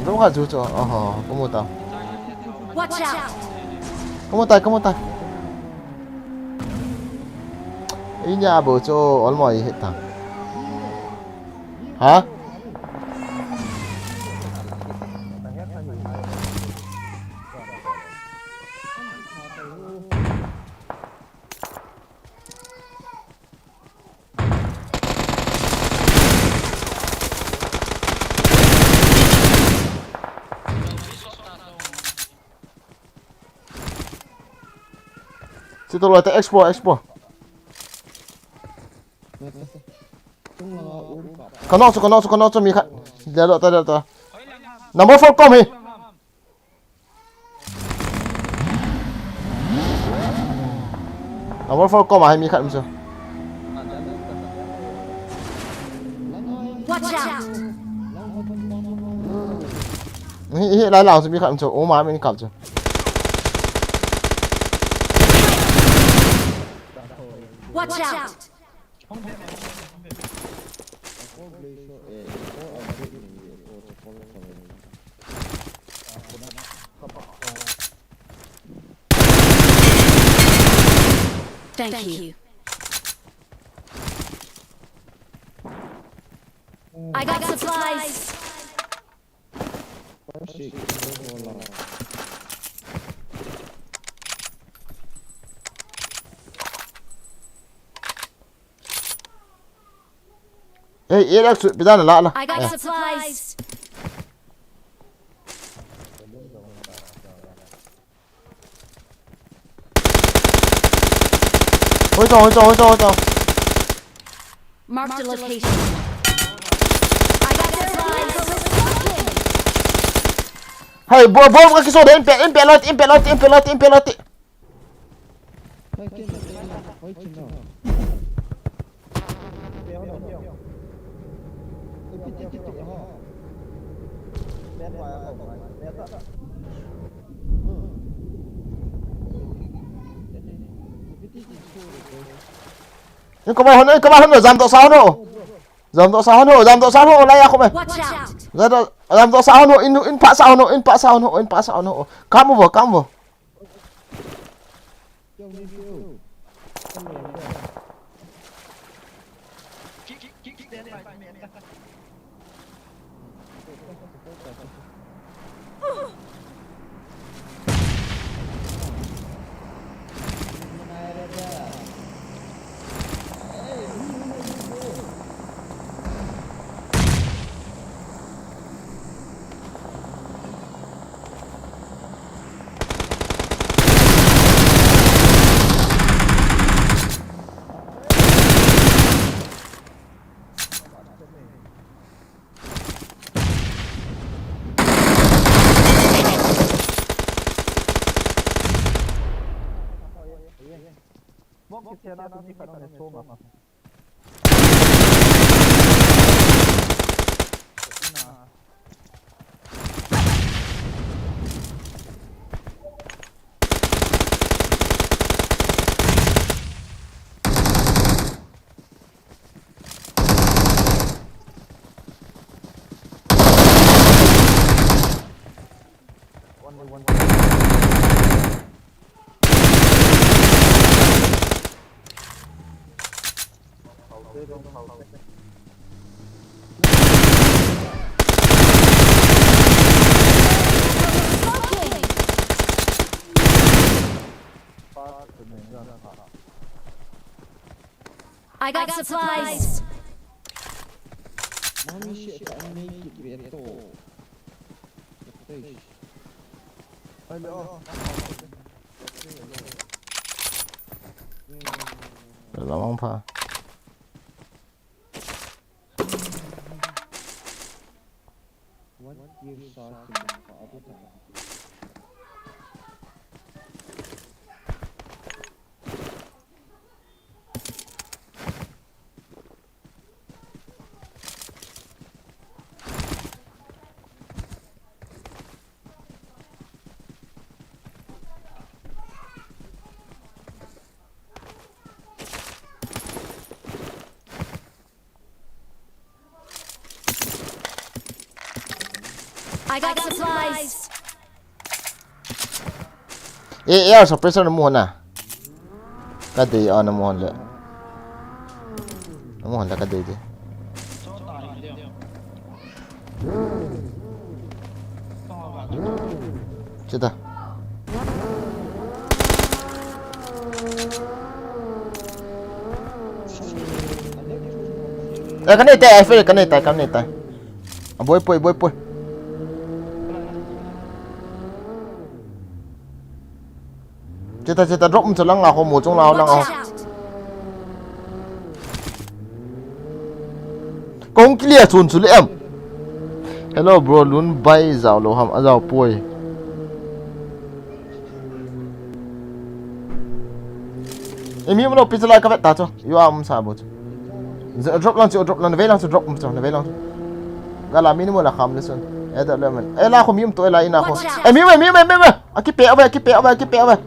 Drop kha chu chu. Oho, kamu ta. Watch out! Kamu ta, kamu ta. Inya bo chu almost hit ta. Ha? Situ lo te expo, expo. Ka knock chu, ka knock chu, ka knock chu mi khat. Dia do ta, dia do ta. Number four kom hi. Number four kom a hi mi khat um chu. Watch out! Hi, hi, lai lang chu mi khat um chu. Oma min kap chu. Watch out! Thank you. I got supplies. Hey, A X pidana la la. I got supplies. Hoi chong, hoi chong, hoi chong, hoi chong. Mark the location. I got supplies. Hey, bo, bo, ka kiso de, impe, impe lot, impe lot, impe lot, impe lot. Ih, koma hon, ih, koma hon, jam to sa hon. Jam to sa hon, jam to sa hon, lai a koma. Watch out! Jam to, jam to sa hon, in, in pa sa hon, in pa sa hon, in pa sa hon. Kamu bo, kamu bo. I got supplies. Mommy shit, I make it better. Lamang pha. I got supplies. Eh, air suppressor namu hon a. Ka dei a namu hon le. Namu hon le ka dei de. Chita. Eh, ka nei tai, I feel ka nei tai, ka nei tai. A boi poi, boi poi. Chita, chita, drop um chu lang a ho, mo chung la ho, lang a ho. Watch out! Kong clear chun chu le em. Hello, bro, lun bai jao lo ham, a jao poi. Eh, mi um lo, pi chu lai ka vet ta chu. You are um sa bo chu. Drop lang chu, drop lang, vei lang chu, drop um chu, vei lang chu. Gala minimum la kham le sun. Eh, da le man. Eh, la khu mi um to, eh, la ina khu. Watch out! Eh, mi um, mi um, mi um. A kipe ave, a kipe ave, a kipe ave.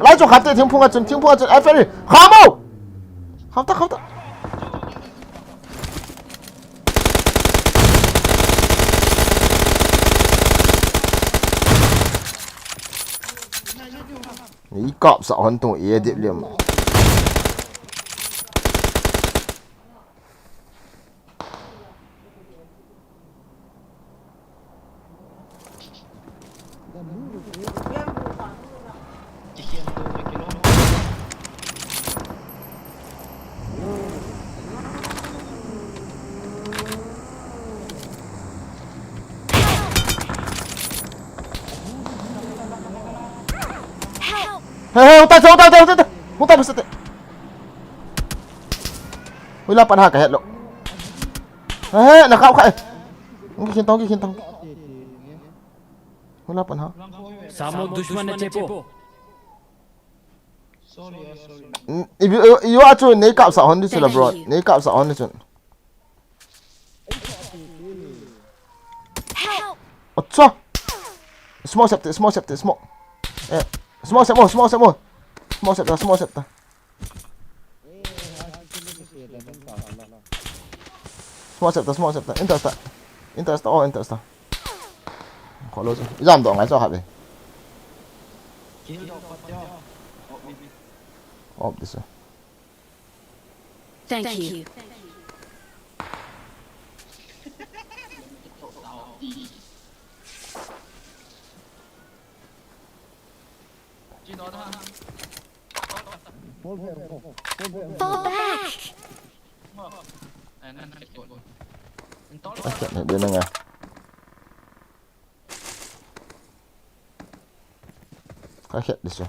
Lai chu kham te, thingphung a chun, thingphung a chun. Eh, ferry. Kham o! Kham ta, kham ta. Nei kap sa hon tung e dip liam. Help! Hey, hey, utai, utai, utai, utai, utai. Utai, utai. Ui, la pan ha ka het lo. Hey, hey, na kau khai. Ngi khin tong, ngi khin tong. Ui, la pan ha. Samo dushman ne chepo. N-, i, i, i wa chu nei kap sa hon di chu la, bro. Thank you. Nei kap sa hon di chu. Help! Acha! Smoke sep te, smoke sep te, smoke. Eh, smoke sep mo, smoke sep mo. Smoke sep ta, smoke sep ta. Smoke sep ta, smoke sep ta. Interest ta. Interest ta, oh, interest ta. Kho lo chu. I jam doh ngai chu khat ve. Op di chu. Thank you. Fall back. Ka khet ne de na nga. Ka khet di chu.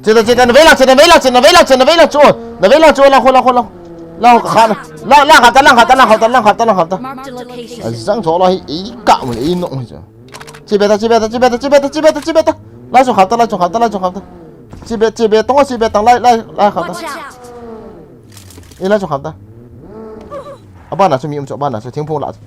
Chita, chita, na vei lang, chita, na vei lang, chita, na vei lang, chita, na vei lang chu. Na vei lang chu, lang khu, lang khu, lang khu. Lang khu, kha na. Lang, lang, kha ta, lang, kha ta, lang, kha ta, lang, kha ta, lang, kha ta. Marked a location. A jang cho la hi, i ka mun, i nong hi chu. Chi be ta, chi be ta, chi be ta, chi be ta, chi be ta, chi be ta. Lai chung kham ta, lai chung kham ta, lai chung kham ta. Chi be, chi be, tong a chi be tang, lai, lai, lai kham ta. Watch out! I lai chung kham ta. A ban na chu mi um chu, a ban na chu thingphung la chu.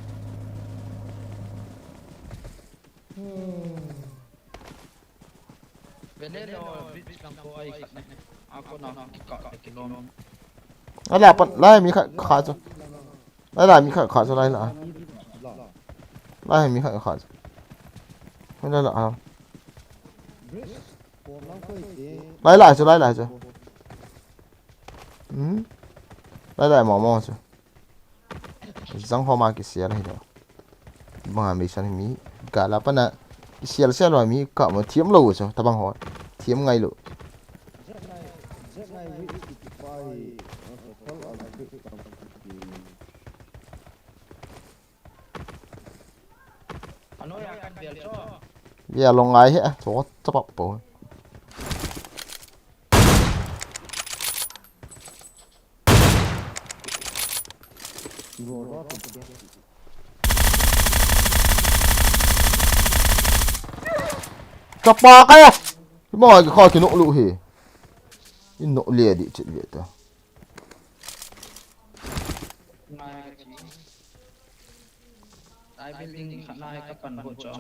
A la pan, lai mi kha, kha chu. Lai, lai, mi kha, kha chu, lai la. Lai, mi kha, kha chu. Lai la, ha. Lai, lai chu, lai, lai chu. Hmm? Lai, lai, mo, mo chu. Jang ho ma kisial hi lo. Bang a mi san mi. Gala pana kisial sial lo mi ka mo thiam lo chu. Tabang ho. Thiam ngai lo. Via lo ngai he, cho chapa po. Chapa ka ya. Mo ki kho ki no lu he. In no le di chit ve ta. Ai building khat na ka pan bo cho.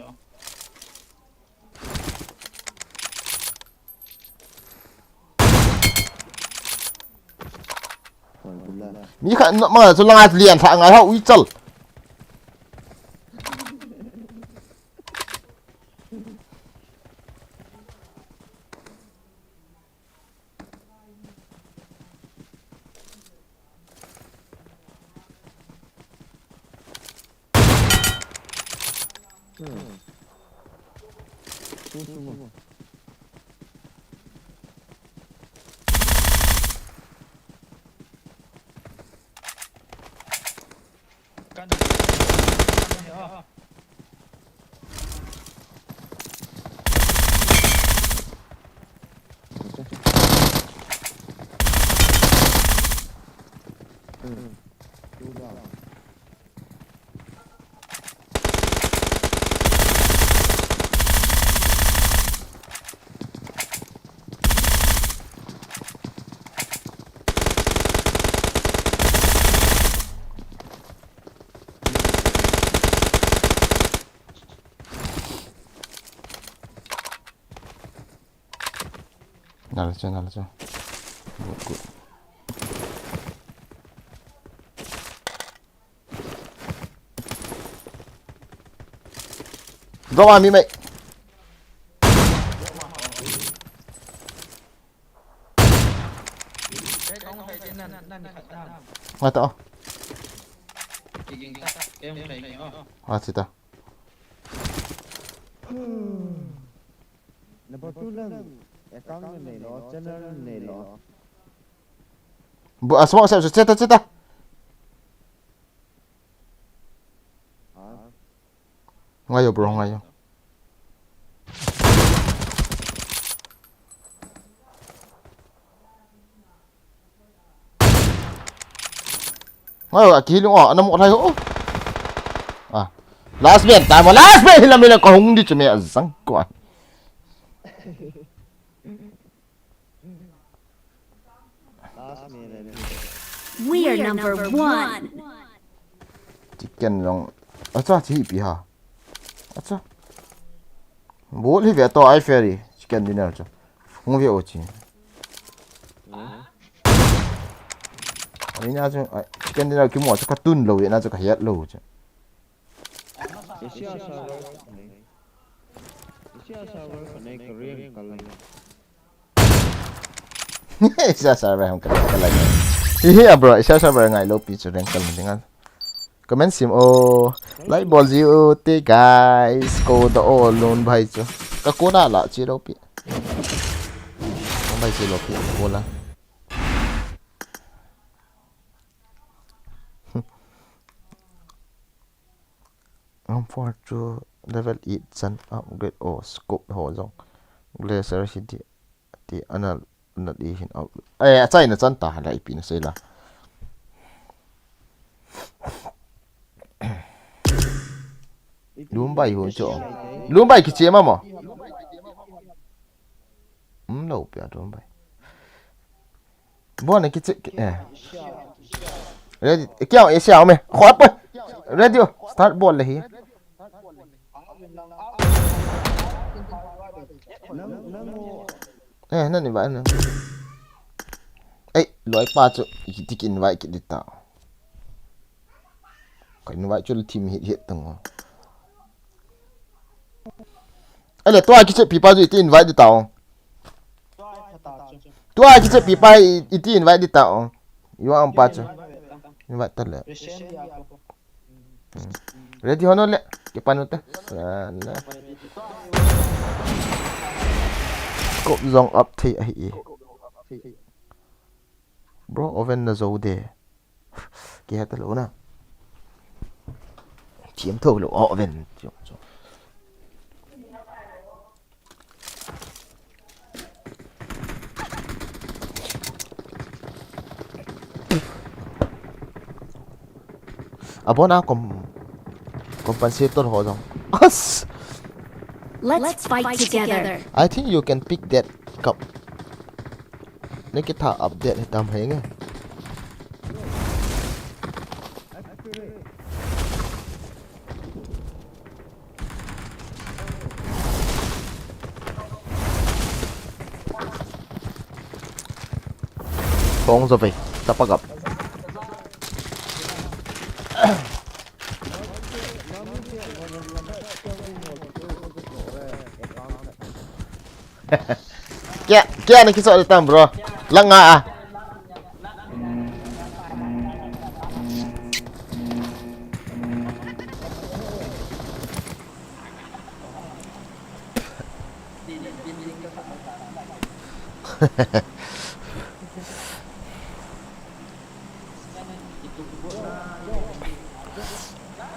Mi khat na ma chu langa lian tha ngai ha ui chal. Nalcha, nalcha. Good, good. Drop a mi mai. Ngai ta. Ngai ta. Number two lang, account na nei lo, channel na nei lo. Bu, a smoke sep, sep, sep, sep. Ha? Ngai yo, bro, ngai yo. Ngai yo, a kilung o, ana mo lai ho. Ah. Last man, time last man, hila mila ko hung di chumi azang ko. We are number one. Chicken long. Acha, chi pi ha. Acha. Bol hi ve to ai ferry. Chicken dinner chu. Hung ve o chi. Ani na chu, ai, chicken dinner ki mo chu ka tun lo, na chu ka het lo chu. Asia server. Asia server ka nei ka riang ka lai. Asia server hung ka riang ka lai. Hi hi, ah, bro, Asia server ngai lo pi chu riang ka lai dinga. Comment sim o, like bol ji u te guys, ko da o lun bhai chu. Ka ko na la chi lo pi. Lun bhai chi lo pi, ko la. Am for chu level eight chan upgrade o scope ho jong. Glacier hi di, ti anal, anal i hin out. Eh, a China chan ta la ipi na sei la. Lumbai hu chu. Lumbai kiche ma mo. Um lo pia Lumbai. Bon, kiche, eh. Ready, kya, eh, siya, me. Khot pa. Ready, oh. Start bol le hi. Eh, nani ba, nani. Eh, loi pa chu, ki tik invite ki dita. Ka invite chu team hit hit tang. Ale, tua kiche pipa chu iti invite di tao. Tua kiche pipa i-, iti invite di tao. Iwa ang pa chu. Invite ta le. Hmm. Ready ho no le. Kipanu te. Sala. Scope jong up thei ahi e. Bro, oven na zo de. Kihe ta lo na. Thiam tho lo, o ven. Chu, chu. Abona com-, compensator ho jong. As! Let's fight together. I think you can pick that cup. Nikita update hitam hai nge. Kong zo ve, tapagap. Kya, kya na kiso de tam, bro? Lang nga a.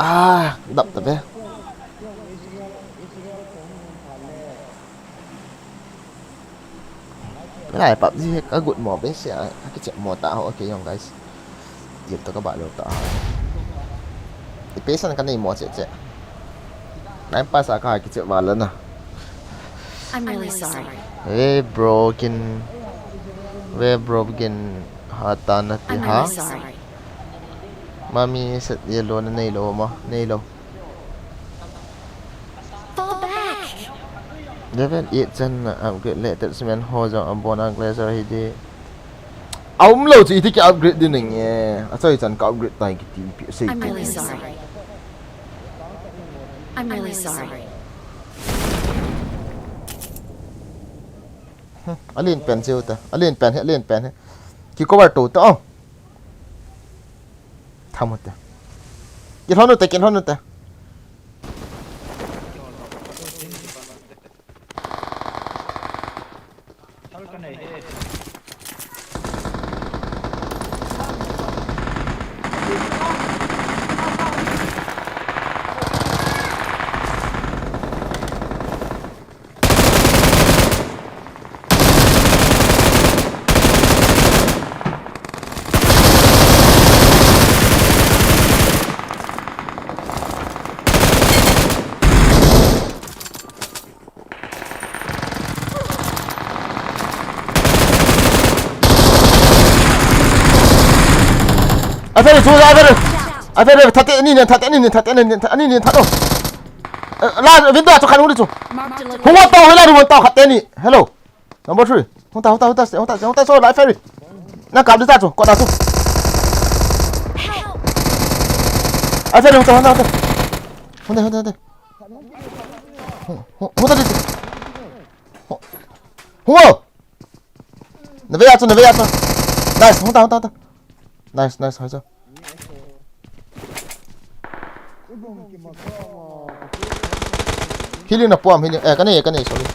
Ah, dap ta be. Lai PUBG hi ka good mo be sia, ka kichep mo ta ho, okay jong guys. Jep to ka ba lo ta. I pesan ka nei mo che che. Nine pass a ka kichep vala na. I'm really sorry. Very broken. Very broken. Hata na ti ha. Mami set yellow na nei lo ma, nei lo. Fall back. Level eight chan na upgrade le attachment ho jong abon a glazer hi di. Aum lo chu iti ki upgrade din nge. A choi chan ka upgrade tai kiti pi sei. I'm really sorry. I'm really sorry. Alen pen cheu ta. Alen pen he, alen pen he. Ki cover to ta. Oh. Tham u te. Kilhon u te, kilhon u te. Athare, chu athare. Athare, thate ani ne, thate ani ne, thate ani ne, thate ani ne, thate. Eh, la window chu khan uri chu. Marked a location. Hung tao, hela ru tao khat ani. Hello. Number three. Hung ta, hung ta, hung ta, hung ta, hung ta, so life ferry. Na kap di ta chu, ko da chu. Help! Athare, hung ta, hung ta, hung ta. Hung ta, hung ta, hung ta. Hung, hung, hung ta di. Hung, hung. Na ve a chu, na ve a chu. Nice, hung ta, hung ta, hung ta. Nice, nice, hai chu. Healing na puam, healing. Eh, ka nei, ka nei, sorry.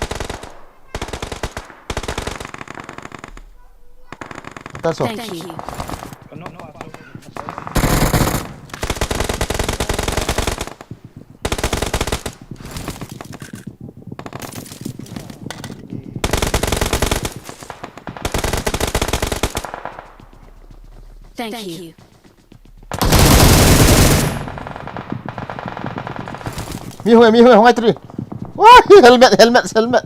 That's all. Thank you. Thank you. Mi hung e, mi hung e, hung e, three. Wah, helmet, helmet, helmet.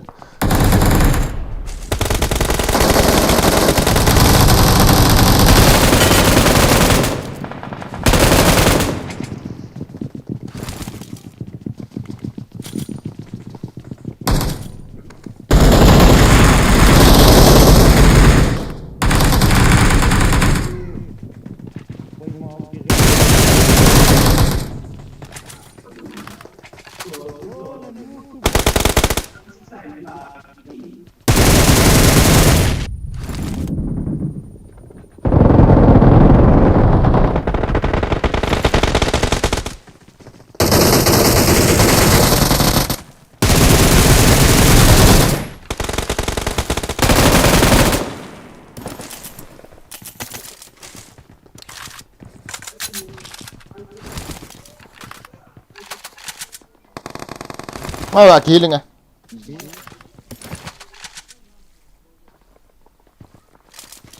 Mai wa kiling a.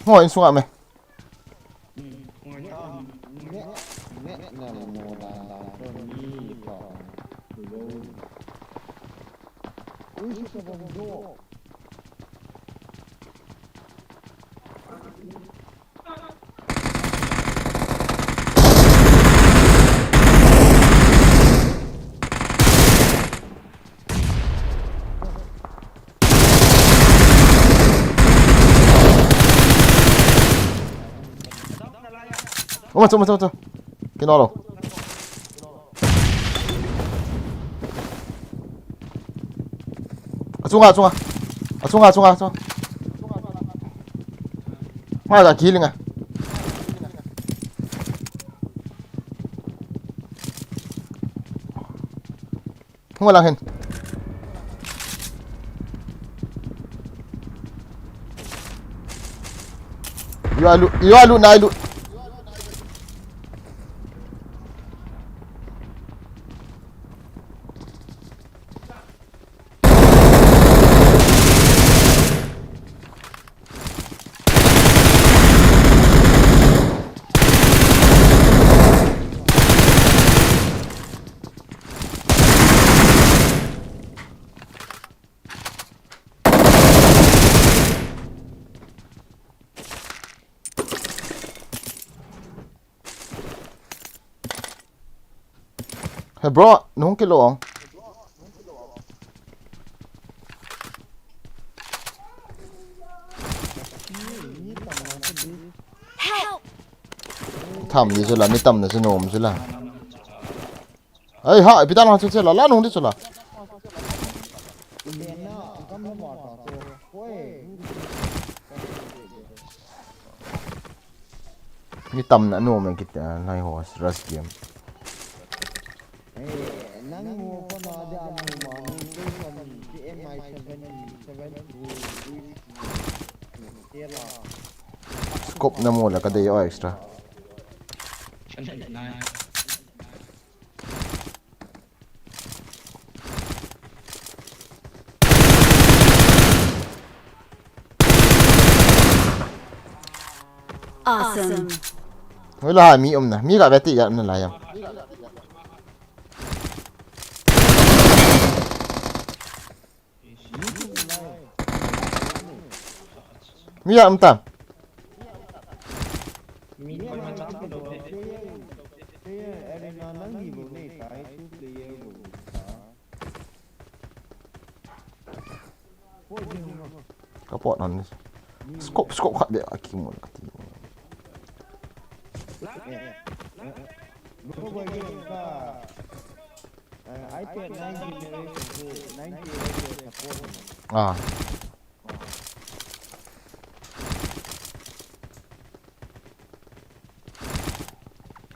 Ho, insung a me. Uma, uma, uma, uma. Kino lo. Achunga, achunga. Achunga, achunga, achunga. Nga la kilinga. Hung lang hin. Ilu, ilu, nailu. Hey bro, nung kilong. Help! Tham di chu la, mi tam na chu nom chu la. Ai ha, ipi dan chu che la, la nung di chu la. Mi tam na nom e kit, ah, nai ho, rush game. Eh, nang mo ko na dia mo ma ni ko ko ni M I seven, seven two, tela. Scope na mo la ka dei o extra. Awesome. Hoila mi um na, mi la beti ya um na la ya. Mi ya um ta. Mi ya um ta. Player, player, arena nang ni bo nei tai, two player bo nei tai. Ka pot non. Scope, scope khat be a ki mun ka ti. Lo ba ka, eh, iPad nine generation ko ninety support. Ah.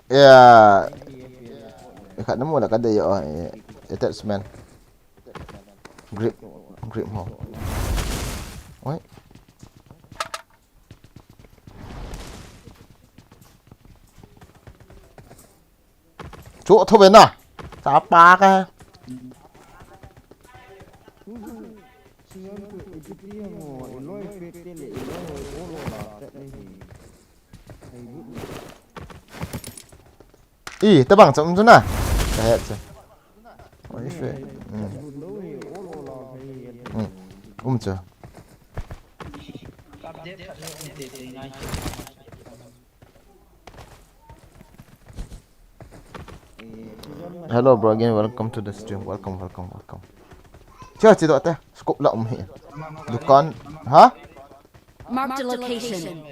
Yeah. Khat na mo la ka dei o, eh, attachment. Grip, grip ho. Oi. Chu tho ve na. Cha pa ka. I, tabang chom chu na. Ka het chu. Oi, fe. Hmm. Hmm. Um chu. Hello, bro, again, welcome to the stream. Welcome, welcome, welcome. Cha, chi do te. Scope la um hi. Dukan, ha? Marked a location.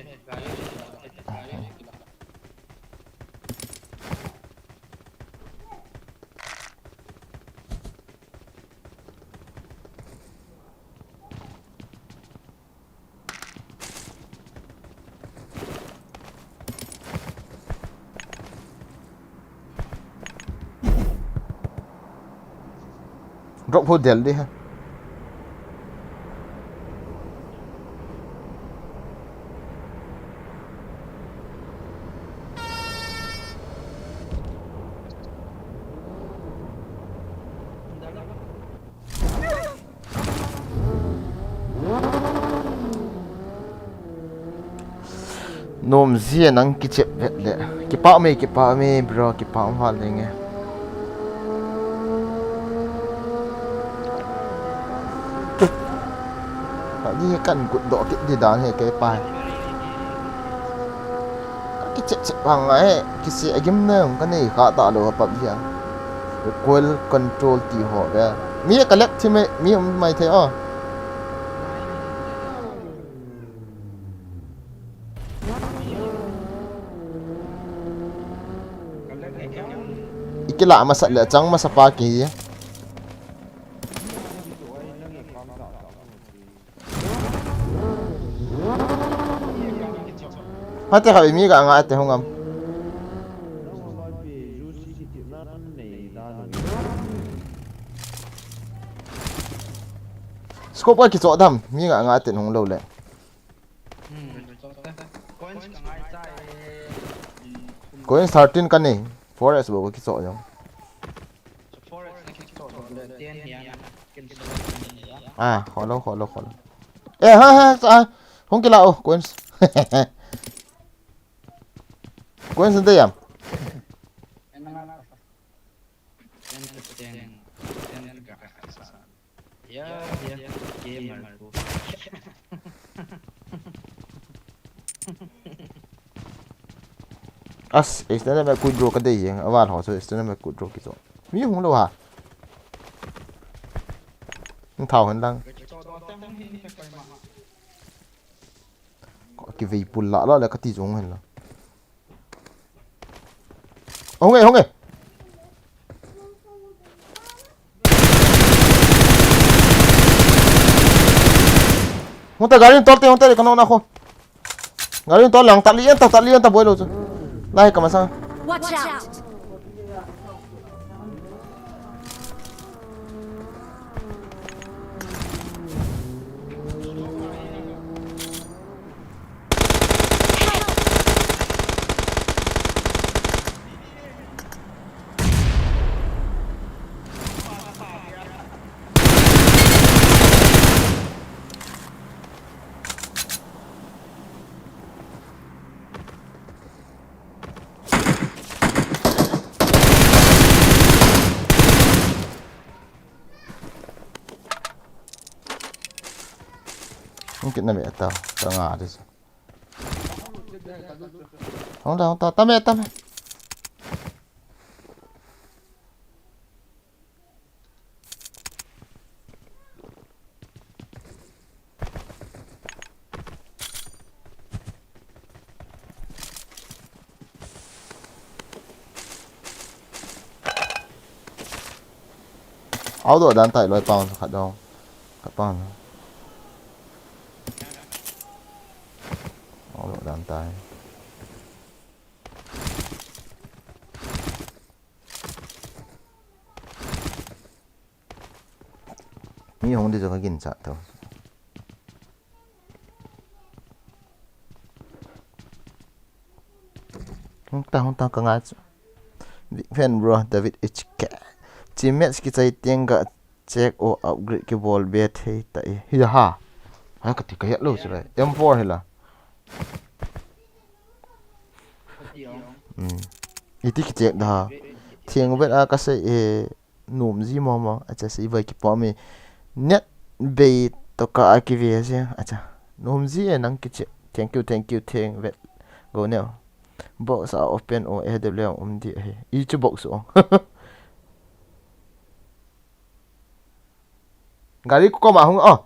Drop ho del di ha. Nom jia nang kichep vet le. Kipah me, kipah me, bro, kipah um val ding e. Ani kan kut doh kit di dan he kei pa. Ka kichep chep bang ngai, kisi a gim na ka nei kha ta lo ha PUBG a. Recoil control ti ho ve. Mi ka lek thi me, mi um mai thei o. I kila masa le chang masa pa ki. Hate kha mi ga nga te hung am. Scope ka kicho dam, mi nga nga te hung lo le. Hmm, kicho te. Coins ka ngai cha e. Hmm, Coins thirteen ka nei. Four S bo ka kicho jong. Four S na kicho le ten hi ana. Kin so ni ya. Ah, kholo, kholo, kholo. Eh, ha, ha, ha. Hung kila o, coins. Coins nte yam. Ten to ten. Ten ka. Ya, ya. Gamer ko. As, extended me kudro ka dei jeng. Aval ho so extended me kudro kicho. Mi hung lo ha. Hung thau hen lang. Ka kicho do te hung hin ka koi ma. Ka kivei pul la la le ka ti jong hen la. Hung e, hung e. Hung ta gari tol te, hung ta le ka no na kho. Gari tol lang, ta li en ta, ta li en ta boi lo chu. Lai ka masang. Watch out! Hung kit na me ta, ka nga de. Hung ta, hung ta, ta me, ta me. Auto dan tai loi pang khat dong. Khat pang. Auto dan tai. Mi hung di jo ka gin cha to. Hung ta, hung ta ka nga chu. Big fan bro, David H K. Chi match kichai teng ka check o upgrade kibol be thei ta e. Hi ha. Ha ka ti ka het lo chu lai. M four hi la. Hmm. Iti kicheck da. Thing vet a ka sei e. Nom ji mo mo, acha sei vai kipa mi. Net bei to ka a kive se, acha. Nom ji e nang kiche. Thank you, thank you, thank vet. Go neo. Box a open o, eh, de le um di, eh. I chu box o. Gari ko ma hung, oh.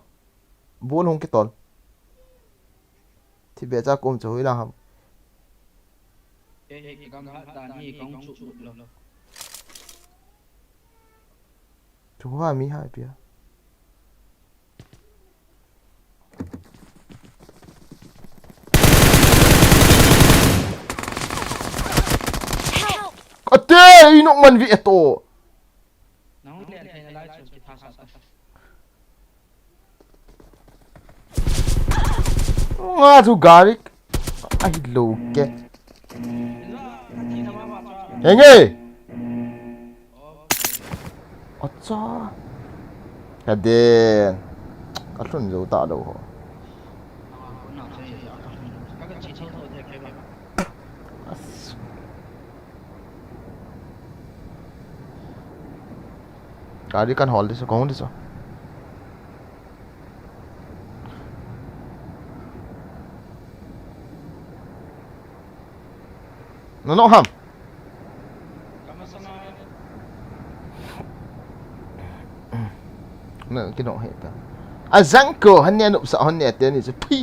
Bul hung kitol. Thi be cha kum chu hui la ham. Eh, eh, kikam hat dan hi kong chu lut lo. Chu ha mi hai pia. Ate, i nok man vi eto. Nang le thei na lai chu kitha sa ta. Nga chu gari ahi lo ke. Henge. Acha. Ka den. Ka lhun jo ta lo ho. As. Gari kan hol di chu, kong di chu. No, no, ham. Na, kinong he ta. A jang ko, han ne nup sa, han ne te ni chu phi.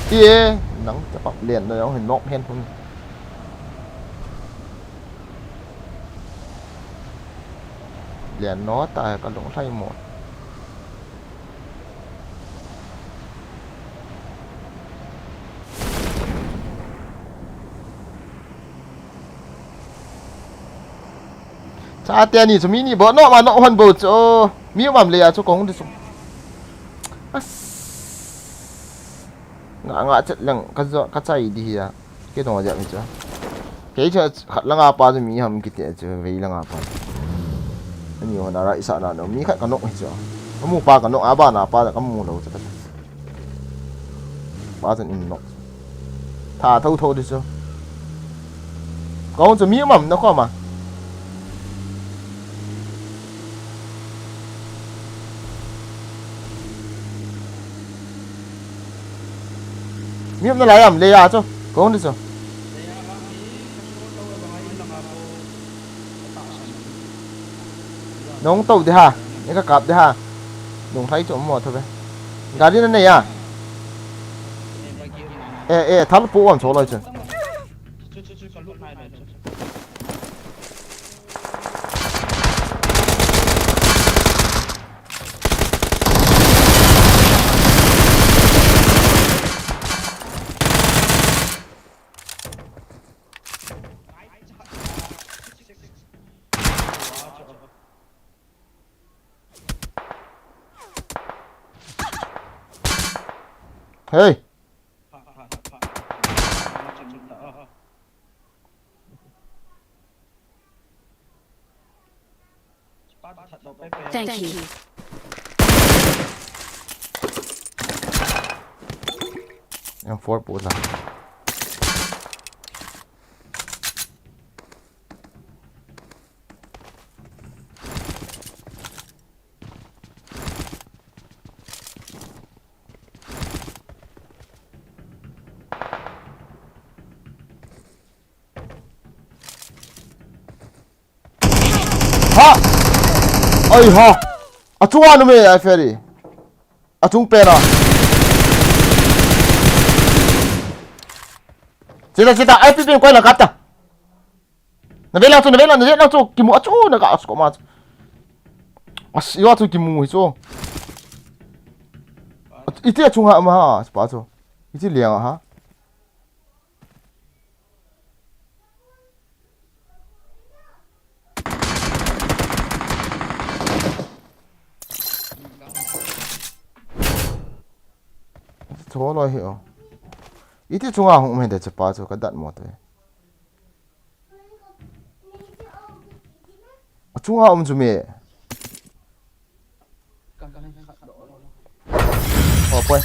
Ti e, nang chapap len na jong hin nok hen hun. Len no ta ka lung hlai mo. Chate ani chu mi ni bou, no ma no hon bou chu. Mi um am le a chu kong di chu. As. Nga nga chet leng ka jo, ka chai di hi a. Ke no ja mi chu. Ke chu khat langa pa chu mi ham kiti chu, vei langa pa. Ani hon a rai sa na no, mi khat ka nok hi chu. Amu pa ka nok a ba na pa ka mu lo chu ka. Pa chun in nok. Tha tho tho di chu. Kong chu mi um am na koma. Mi um na lai am le a chu. Kong di chu. Nong to di ha. Ni ka kap di ha. Nong thai chu mo tho be. Gari na nei a. Eh, eh, thal pu wan so loi chu. Hey. Thank you. M four pu la. Ha! Ai ha! Achunga nu me ai feri. Achung pena. Chita, chita, ai pi pi koi la kata. Na vela chu, na vela, na vela chu, kimu achu na ka asko ma chu. As, yo chu kimu hi chu. Iti achunga ma ha, pa chu. Iti liang ha. Cho loi hi o. Iti chunga hung um hende chu pa chu ka dat mo te. Achunga um chu me. Oh, poi.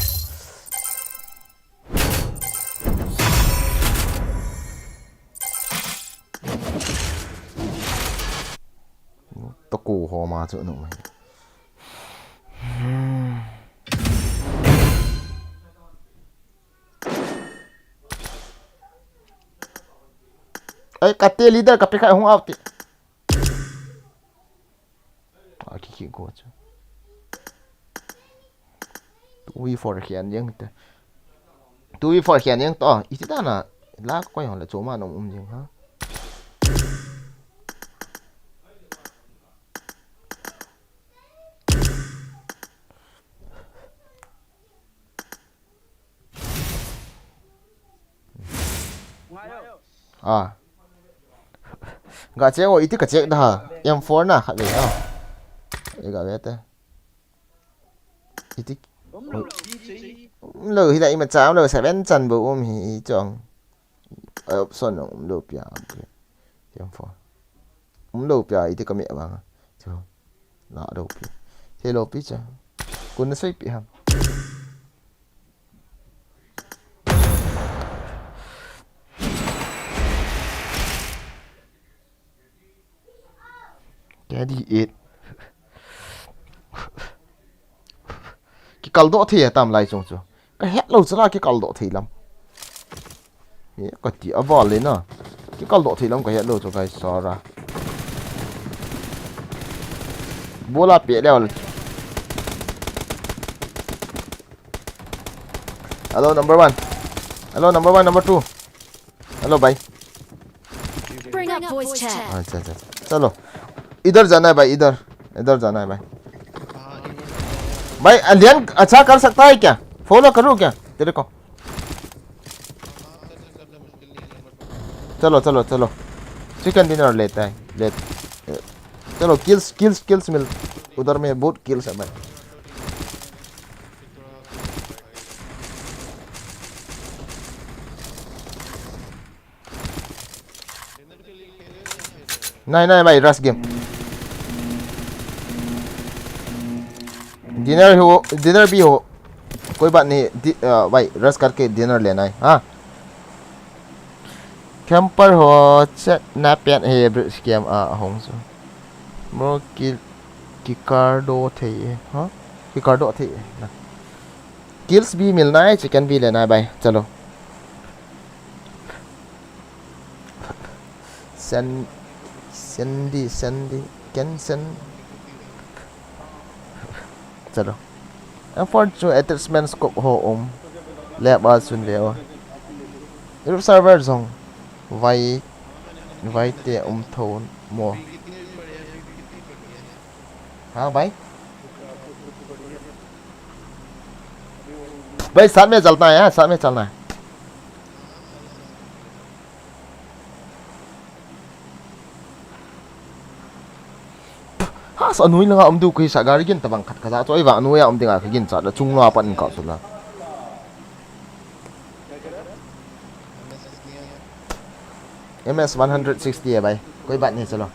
Taku ho ma chu nu mai. Ai, kate leader ka pe khai hung out ti. A ki ki go chu. Two v four khian jeng te. Two v four khian jeng to. Iti ta na. La ko hon la choma nom um jeng ha. Ah. Ga check o, iti ka check da ha. M four na khat ve ha. E ga ve te. Iti. Um lo hi la ima cha um lo seven chan bo um hi i chong. Ai option um lo pia. M four. Um lo pia iti ka me banga. Chu. La lo pi. He lo pi cha. Kun na soi pi ham. Kya di it. Ki kal do thei tam lai chung chu. Ka het lo chu la ki kal do thei lam. Ye, ka ti a val le na. Ki kal do thei lam ka het lo chu, guys, sara. Bola pe le wal. Hello, number one. Hello, number one, number two. Hello, bhai. Bring up voice chat. अच्छा, अच्छा। चलो। इधर जाना है भाई, इधर। इधर जाना है भाई। भाई, अलियन अच्छा कर सकता है क्या? Follow करूँ क्या तेरे को? चलो, चलो, चलो। Chicken dinner लेते हैं। ले, चलो, kills, kills, kills मिल, उधर में बहुत kills है भाई। नहीं, नहीं भाई, रश गेम। डिनर हो, डिनर भी हो, कोई बात नहीं। डि-, अ, भाई, रश करके डिनर लेना है, हाँ। कैंपर हो, चेत ना पेन है, ब्रिज गेम, आ, होंगे सो। ब्रो, किल, किकार्डो थे ये, हाँ? किकार्डो थे ये, ना। किल्स भी मिलना है, चिकन भी लेना है भाई, चलो। सैन-, सैंडी, सैंडी, कैन सैन-, चलो। Effort to attachment scope ho um. Lep a sun ve o. Group server zong. Vai, vai te um thon mo. हाँ भाई। भाई, साथ में चलना है, हाँ, साथ में चलना है। Ha, sa anui langa um diu kisa gari gin tabang khat kaza choi va anui a um dinga kagin cha da chung lo a pan in ka su la. M S one hundred sixty hai bhai. Koi baat nahi, chalo.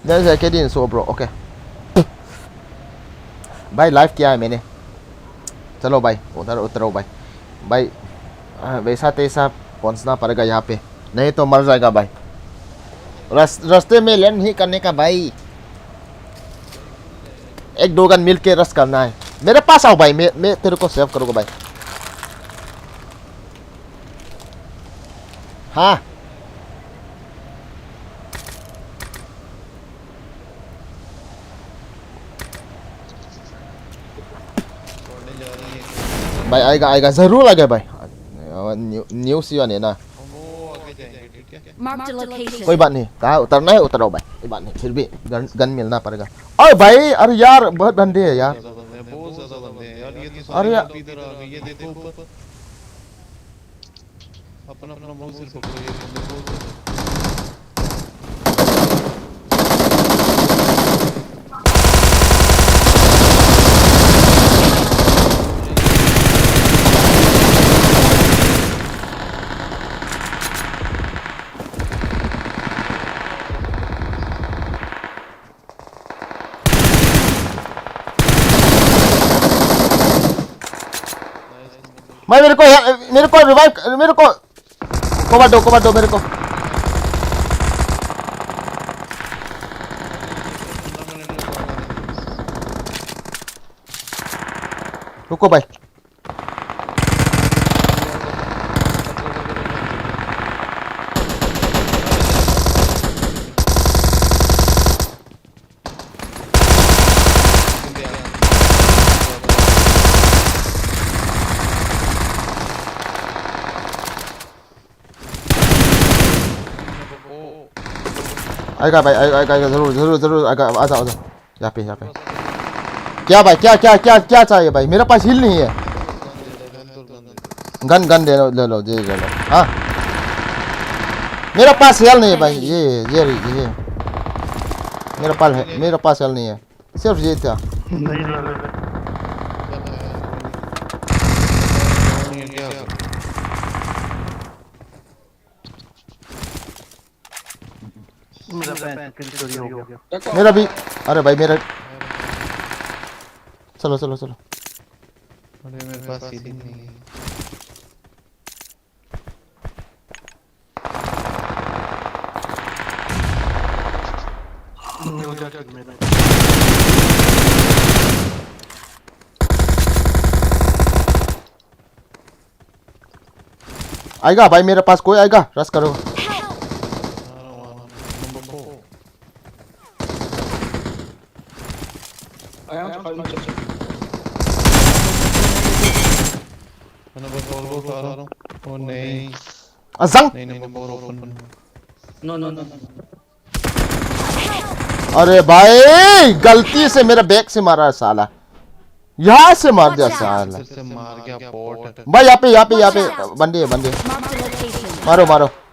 जैसे के दिन so bro, okay. भाई, लाइव किया है मैंने। चलो भाई, उधर उतरो भाई। भाई, आ, वैसा तैसा पहुंचना पड़ेगा यहाँ पे, नहीं तो मर जाएगा भाई। रस-, रास्ते में लैंड नहीं करने का भाई। एक दो गन मिल के रश करना है। मेरे पास आओ भाई, मैं, मैं तेरे को सेव करूँगा भाई। हाँ। भाई, आएगा, आएगा, जरूर आएगा भाई। न्यू, न्यू सी आने ना। वो आगे जाएंगे, ठीक है? Marked a location. कोई बात नहीं, कहाँ उतरना है, उतरो भाई, कोई बात नहीं, फिर भी गन, गन मिलना पड़ेगा। ओए भाई, अरे यार, बहुत बंदे हैं यार। ज्यादा बंदे हैं, बहुत ज्यादा बंदे हैं यार, ये तो अरे सारे यार। Group इधर आ गए, ये देखो ऊपर। अपना, अपना माउस पकड़ो, ये बंदे बहुत ज्यादा। भाई, मेरे को यार, मेरे को रिवाइव, मेरे को कवर दो, कवर दो मेरे को। रुको भाई। आएगा भाई, आएगा, आएगा, आएगा, जरूर, जरूर, जरूर आएगा, आ जाओ, आ जाओ। यहाँ पे, यहाँ पे। क्या भाई, क्या, क्या, क्या, क्या चाहिए भाई? मेरे पास हील नहीं है। गन, गन ले लो, ले लो, ये ले लो। हाँ। मेरे पास हील नहीं है भाई, ये, ये, ये, ये। मेरे पास है, मेरे पास हील नहीं है। सिर्फ ये था। मेरा भी। अरे भाई, मेरा। चलो, चलो, चलो। अरे, मेरे पास हीलिंग नहीं है। आएगा भाई, मेरे पास कोई आएगा, रश करो। मैंने बस और उठा रहा हूँ। ओ नहीं। अजंग। नहीं, नहीं, number four open। No, no, no, no। अरे भाई, गलती से मेरा बैक से मारा साला। यहाँ से मार दिया साला। सिर से मार गया bot। भाई, यहाँ पे, यहाँ पे, यहाँ पे बंदे हैं, बंदे। मारो, मारो।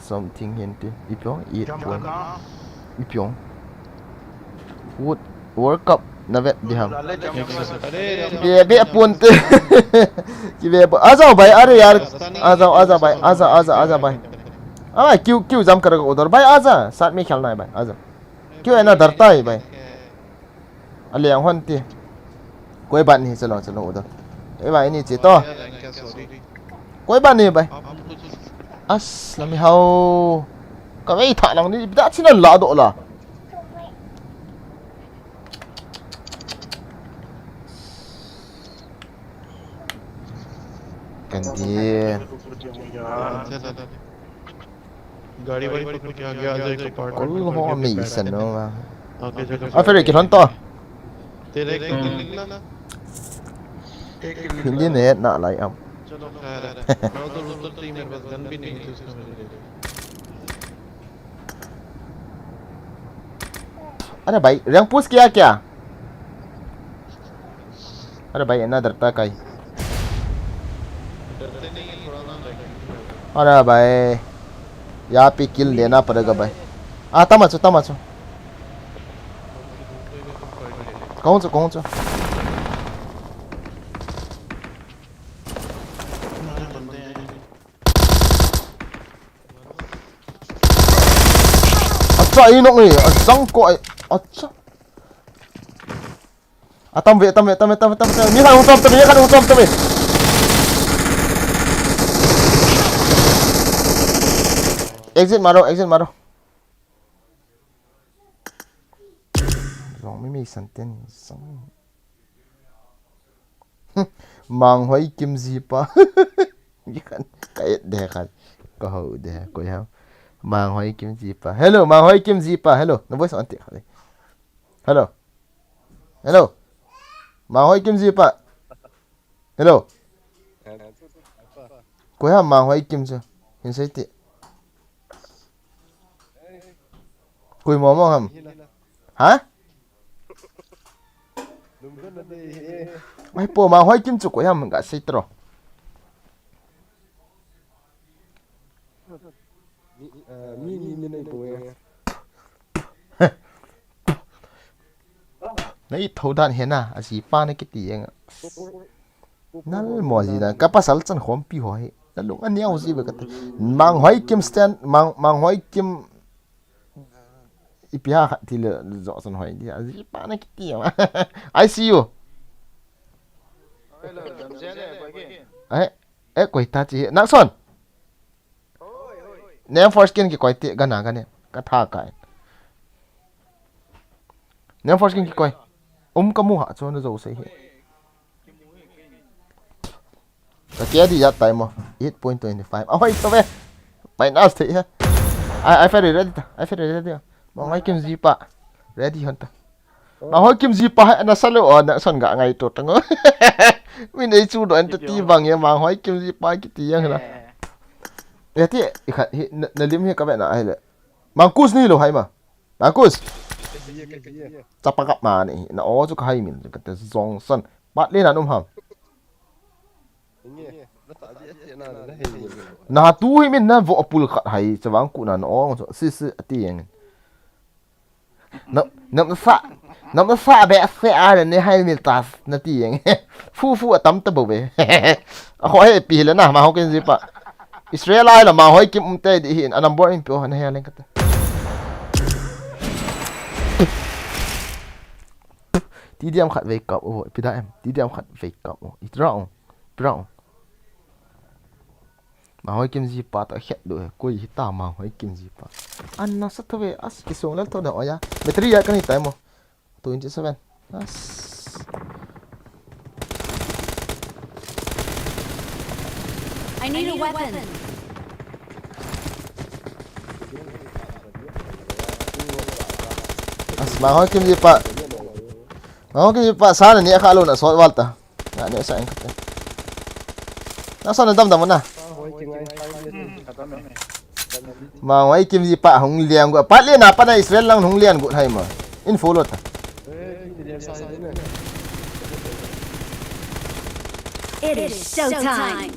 something hin ti. Ipi ong, eight point. Ipi ong. Wood, World Cup na vet di ham. Be, be pon te. Ki be pon. Aja bhai, are yaar. Aja, aja bhai, aja, aja, aja bhai. Ah, kyu, kyu jam karega udhar bhai, aja. Saath mein khelna hai bhai, aja. Kyu hai na, darta hai bhai. Ale ang hon ti. Koi baat nahi, chalo, chalo, udhar. Eh bhai, niche to. Koi baat nahi bhai. As, lami hao. Ka vei tha lang ni, da china la do la. Kan di. गाड़ी वाड़ी पकड़ के आ गया, आ जाए तो part Kul ho mi san no ma. आगे जगह A ferry ki lhon to. तेरे एक तो किल निकला ना। Hindi ne na lai am. चलो खैर है। मैं उधर उतरते ही मेरे पास गन भी नहीं थी उसका मैंने। अरे भाई, रैंक पुश किया क्या? अरे भाई, another tag hai. अरे भाई, यहाँ पे किल लेना पड़ेगा भाई. Ah, tama chu, tama chu. Kahung chu, kahung chu. Acha, inok ni, asang ko ai. Acha. Atam ve, atam ve, atam ve, atam ve, atam ve. Mi khat hung chom tave, mi khat hung chom tave. Exit maro, exit maro. Jong mi mi san ten sang. Manghoi Kim jipa. Mi khat ka et de khat. Ka ho de, koi ham. Manghoi Kim jipa. Hello, Manghoi Kim jipa. Hello. Na voice on te khat. Hello. Hello. Manghoi Kim jipa. Hello. Koi ham Manghoi Kim chu? Hin sei te. Koi mo mo ham? Ha? Mai po, Manghoi Kim chu koi ham ga sei tro. Mi, eh, mi, mi, mi nei po e. Na it tho dan hena, ajipa na kiti eng. Nal mo ji dan, ka pasal chan khompi ho hi. Na lung a neo ji ve kati. Manghoi Kim stand, Mang, Manghoi Kim. Ipi ha khat ti le jo chan hoi di, ajipa na kiti eng. I see you. Hello, Damsel, eh, koi ke? Eh, eh, koi ta chi. Nakson. Name for skin kikoi te, gana gane. Ka tha kai. Name for skin kikoi. Um ka mu ha, chu na jo sei hi. Ka kia di jat tai mo. Eight point twenty five. Ahoi to ve. Minus thei ha. Ai, ai, ferry ready ta. Ai, ferry ready ta. Manghoi Kim jipa. Ready hon ta. Manghoi Kim jipa hai na sa lou o, Nakson ga ngaito tang o. Mi nei chu do an ta ti bang e, Manghoi Kim jipa kiti yang la. Eh. Ya ti, i khat hi, na, na lim hi ka ve na hai le. Mangkus ni lo hai ma. Mangkus. Chapa kap ma ni, na o chu ka hai min, ka te jong san. Bat le na num ham. Na tu hi min na vo apul khat hai, chavang ku na na ong chu, si, si, ati yang. Na, na, na sa, na, na sa be se a ne hai mil tas na ti yang. Fu, fu atam ta bo be. A ho he pi le na, Manghoi Kim jipa. Israel ai la Manghoi Kim um te di hin, a number in pio na he leng kata. T D M khat wake up o, pi da em. T D M khat wake up o. Itra o. Brown. Manghoi Kimji pa ta het do he. Koi hita Manghoi Kimji pa. An nasa thove as kisung lel tho da oya. Battery ya kani tai mo. Twenty seven. As. I need a weapon. As Manghoi Kimji pa. Manghoi Kimji pa sa na ni kha lo na sot wal ta. Nga ne sa eng kate. Na sa na dam dam na. Manghoi Kimji pa hung lian gu. Pat le na pa na Israel lang hung lian gu hai ma. In follow ta. It is showtime.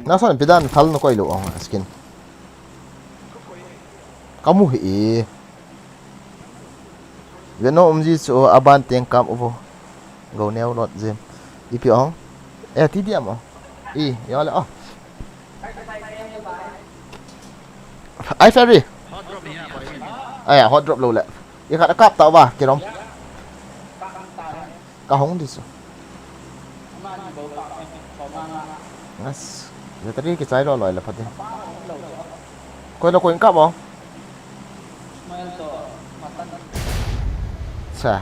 Nasan pidan thal na koi lo ong skin. Kamu hi e. Veno umji chu aban teng kam uvo. Go neo lot jim. Ipi ong. Eh, ti diam ong. I, yo le oh. Ai ferry. Ai, hot drop lo le. I khat kap ta ba kirom. Ka hong di su. Ngas. Battery kichai lo loi la phat di. Koi lo koi kap ong. Sa.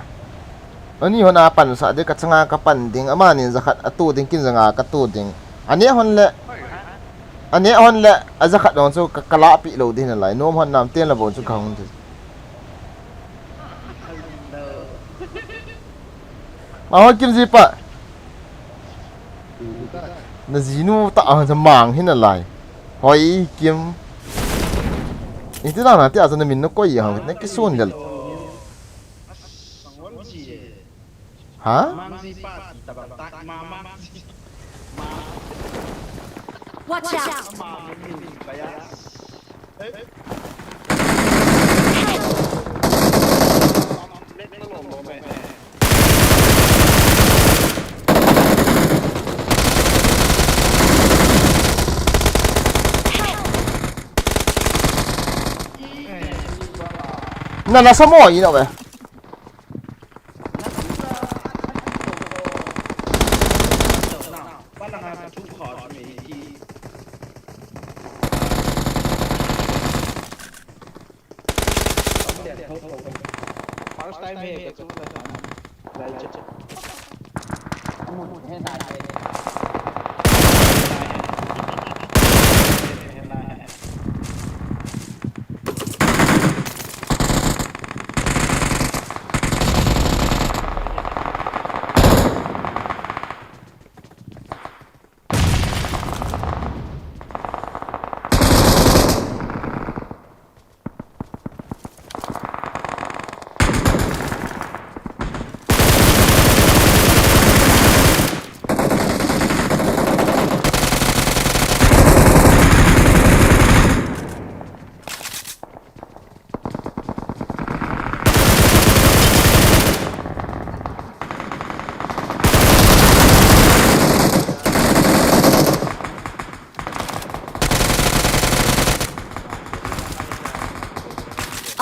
Ani hon a pan sa de ka changa ka pan ding amani jakhat atu ding kin janga ka tu ding. Ani hon le. Ani hon le a jakhat dong chu ka kala pi lo din lai. Nom hon nam ten la bon chu ka hong di. Mahoi Kimji pa. Na jinu ta a ja mang hin alai. Hoi Kim. Iti na na ti a ja na min na koi ha na kisun lel. Ha? Watch out! Na na samo ina we.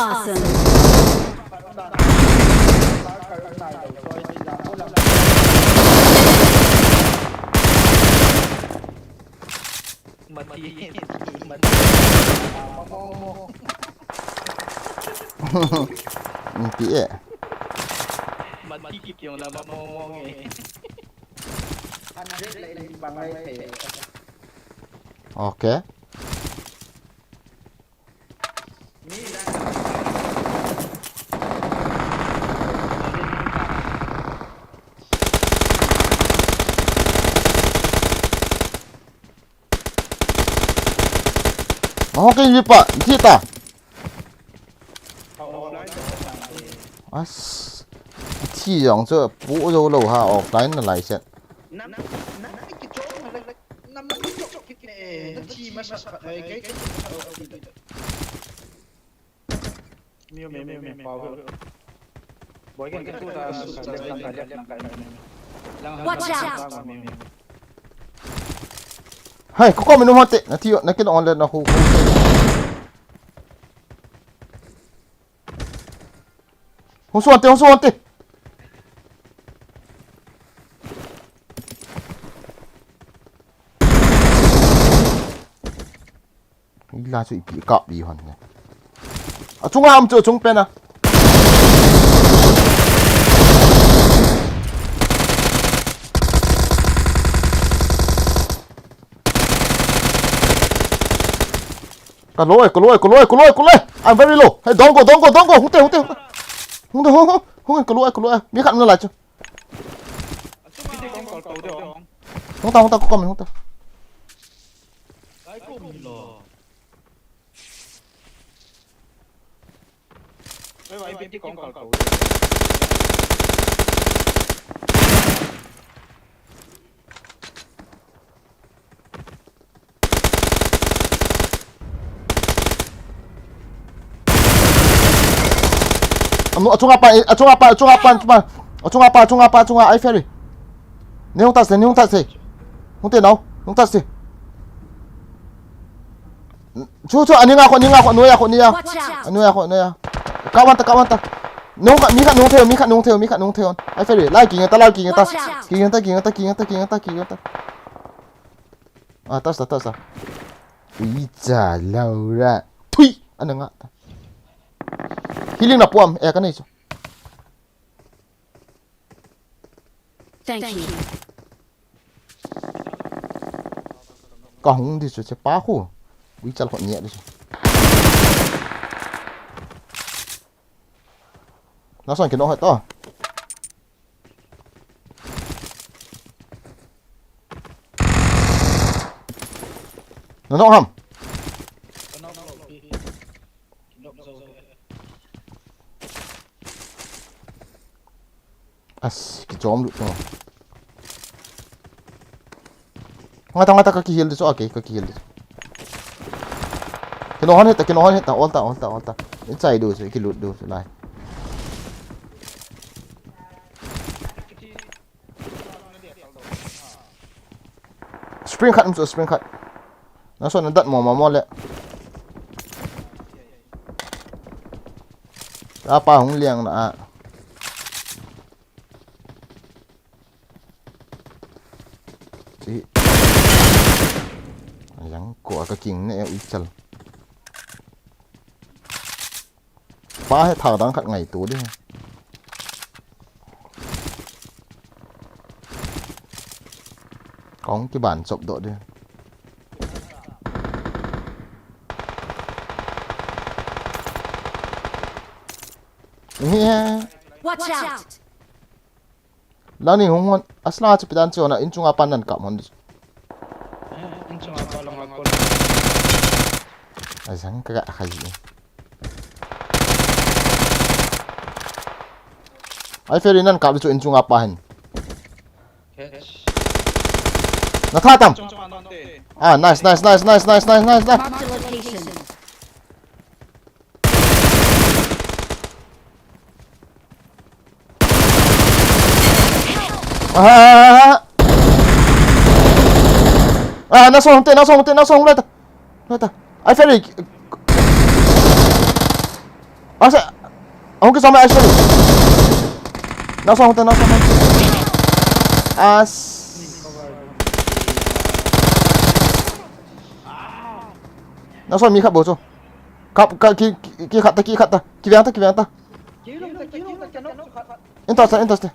Awesome. Mati. Mati. Mati eh. Mati kikiong la mamo mo nge. Okay. Maho kei lipa, thita. As, thi jong chu pu jo lo ha offline na lai set. Watch out! Hai, ko ko minu mate. Na ti, na kilo on le na hu. Hung suante, hung suante. Ila chu ipi kap i hon ne. Achunga um chu achung pen a. Ka low e, ka low e, ka low e, ka low e, ka low e. I'm very low. Hey, don't go, don't go, don't go. Hung te, hung te, hung te. Hung te, hung, hung, hung, ka low e, ka low e. Mi khat na lai chu. Hung ta, hung ta, ko kom, hung ta. Anu, achunga pa, achunga pa, achunga pa, achunga pa, achunga pa, achunga pa, achunga, ai ferry. Ni hung ta se, ni hung ta se. Hung te nau, hung ta se. Chu, chu, ani nga ko, ni nga ko, nu ya ko, ni ya. Watch out! Anu ya ko, nu ya. Ka wan ta, ka wan ta. Nu ka, mi khat nu thei, mi khat nu thei, mi khat nu thei. Ai ferry, lai ki nga ta, lai ki nga ta. Watch out! Ki nga ta, ki nga ta, ki nga ta, ki nga ta, ki nga ta. Ah, tas ta, tas ta. Ui cha, Laura. Thui! Ana nga ta. Healing na puam, eh, ka nei chu. Thank you. Ka hung di chu che pa khu. Ui chal ko nia di chu. Na son ke no ha to. Na no ham. As, kichom lut to. Nga ta, nga ta, ka kihil di chu, okay, ka kihil di chu. Kino hon heta, kino hon heta, ol ta, ol ta, ol ta. Inside du chu, kilut du chu lai. Spring khat um chu, spring khat. Na son na dat mo mo mo le. Apa hung liang na a. Chi. Yang ko ka king ne u chal. Pa he thak dang khat ngai tu di. Kong ki ban chop do di. Ni he. Watch out! Lani hung hon, asla chu pidan chu na in chunga pan nan kap hon. In chunga pa langa kon. Ai sang ka ga khai. Ai ferry nan kap chu in chunga pa hin. Catch. Na tha tam. Chunga pa nan te. Ah, nice, nice, nice. Mark the location. Ah, ah, na song te, na song te, na song lai ta. Lai ta. Ai ferry. Asa. Ahung ki sama ai ferry. Na song te, na song te. As. Na song mi khat bou chu. Kap, ka, ki, ki, ki khat ta, ki khat ta. Ki veng ta, ki veng ta. Intas ta, intas ta.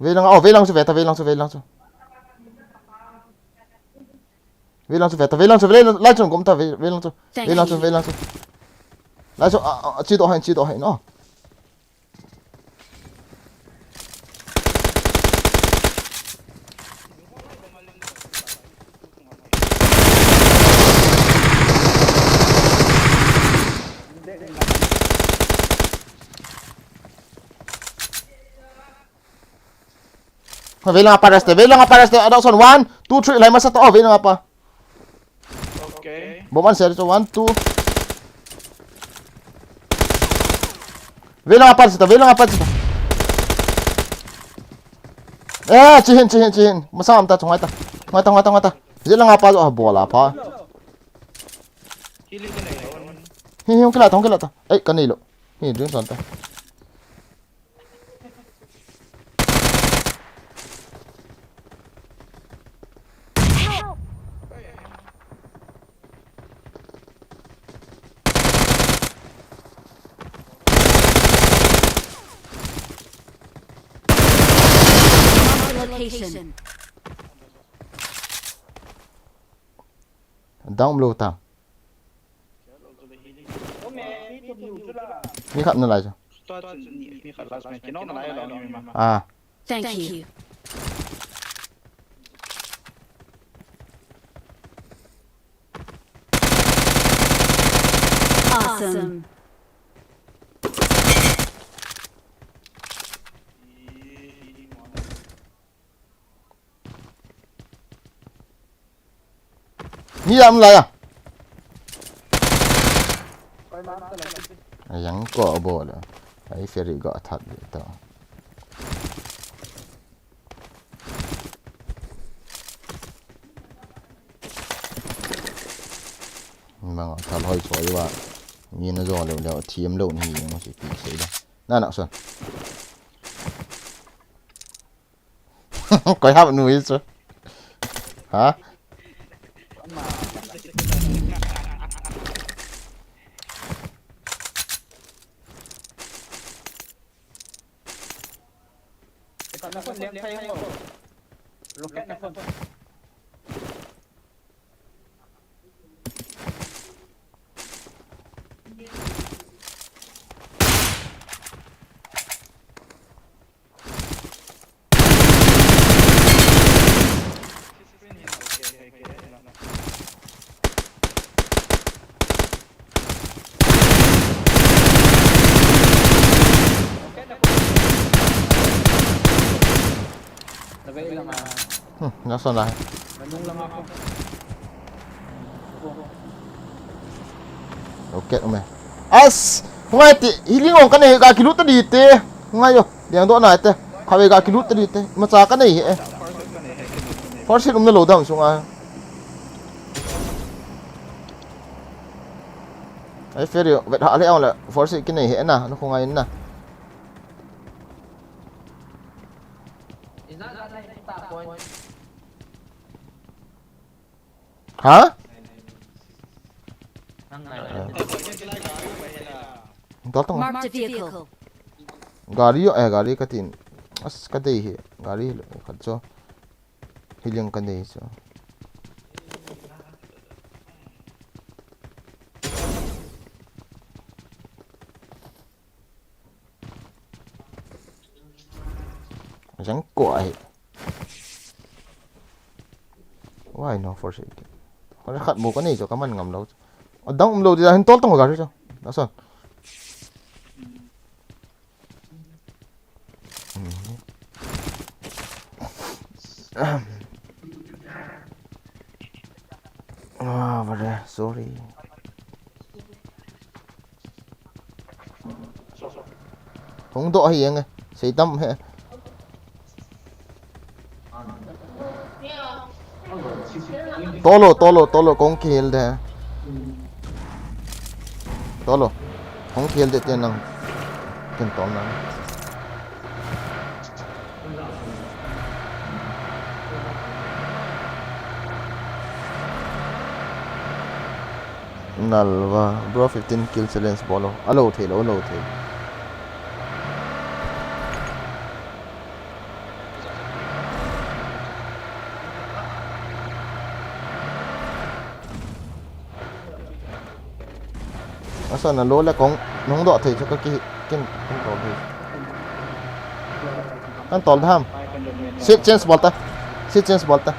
Veilang, oh, veilang chu ve ta, veilang chu, veilang chu. Veilang chu ve ta, veilang chu, veilang, lai chun gom ta, vei, veilang chu. Veilang chu, veilang chu. Lai chu, a, a, chi do hai, chi do hai, no. Veilang apa rest, veilang apa rest, adakson one, two, three, lai masa to, oh, veilang apa. Okay. Bomb an share cho one, two. Veilang apa sita, veilang apa sita. Eh, chihin, chihin, chihin. Masa am ta chungai ta. Ngata, ngata, ngata. Jela nga pa jo ha bola pa. Hi, hi, hung kila ta, hung kila ta. Ei, ka nei lo. Hi, dun son ta. Mark the location. Down low ta. Mi khat na lai chu. Ah. Thank you. Awesome. Mi am la ya. Yang ko bol. Ai, Ferry go that to. Mang thal hoi choi wa. Mi na jo lo lo thiam lo ni mo si pi sei da. Na na son. Koi hap nu hi chu. Ha? Hmm, nasaan na? Okay, ume. As, ngai ti, healing ong ka nei, ga kilut ta di te. Ngai yo, diang do na te. Khatvei ga kilut ta di te. Imacha ka nei he. First aid um na lou dam sunga. Ai, Ferry, vet ha le ong le. First aid ki nei he na, na ko ngai na. Ha? Dol tong. Marked a vehicle. Gari yo, eh, gari ka tin. As ka dei hi. Gari khat cho. Healing ka dei cho. Jang ko ahi. Why no forsaken? Hore khat mu ka nei chu ka man ngam lou. Adang um lou di da hin tol tong gari chu. Nasan. Ah, vale, sorry. Hung doh hi eng, sei tam he. Tolo, tolo, tolo, kong kihil de. Tolo, kong kihil de tian nang. Kin tol nang. Nalva, bro, fifteen kill challenge bolo. Alo thei lo, alo thei. Asa na lo le kong, nong do thei chu ka ki, kin, kin tol thei. Kan tol tham. Seat change bol ta. Seat change bol ta.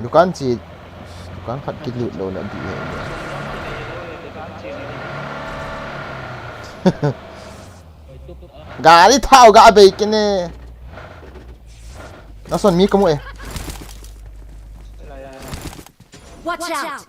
Dukan chi, dukan khat kilut lou na di he. Gari thao ga bei kine. Nason mi kamu e. Watch out!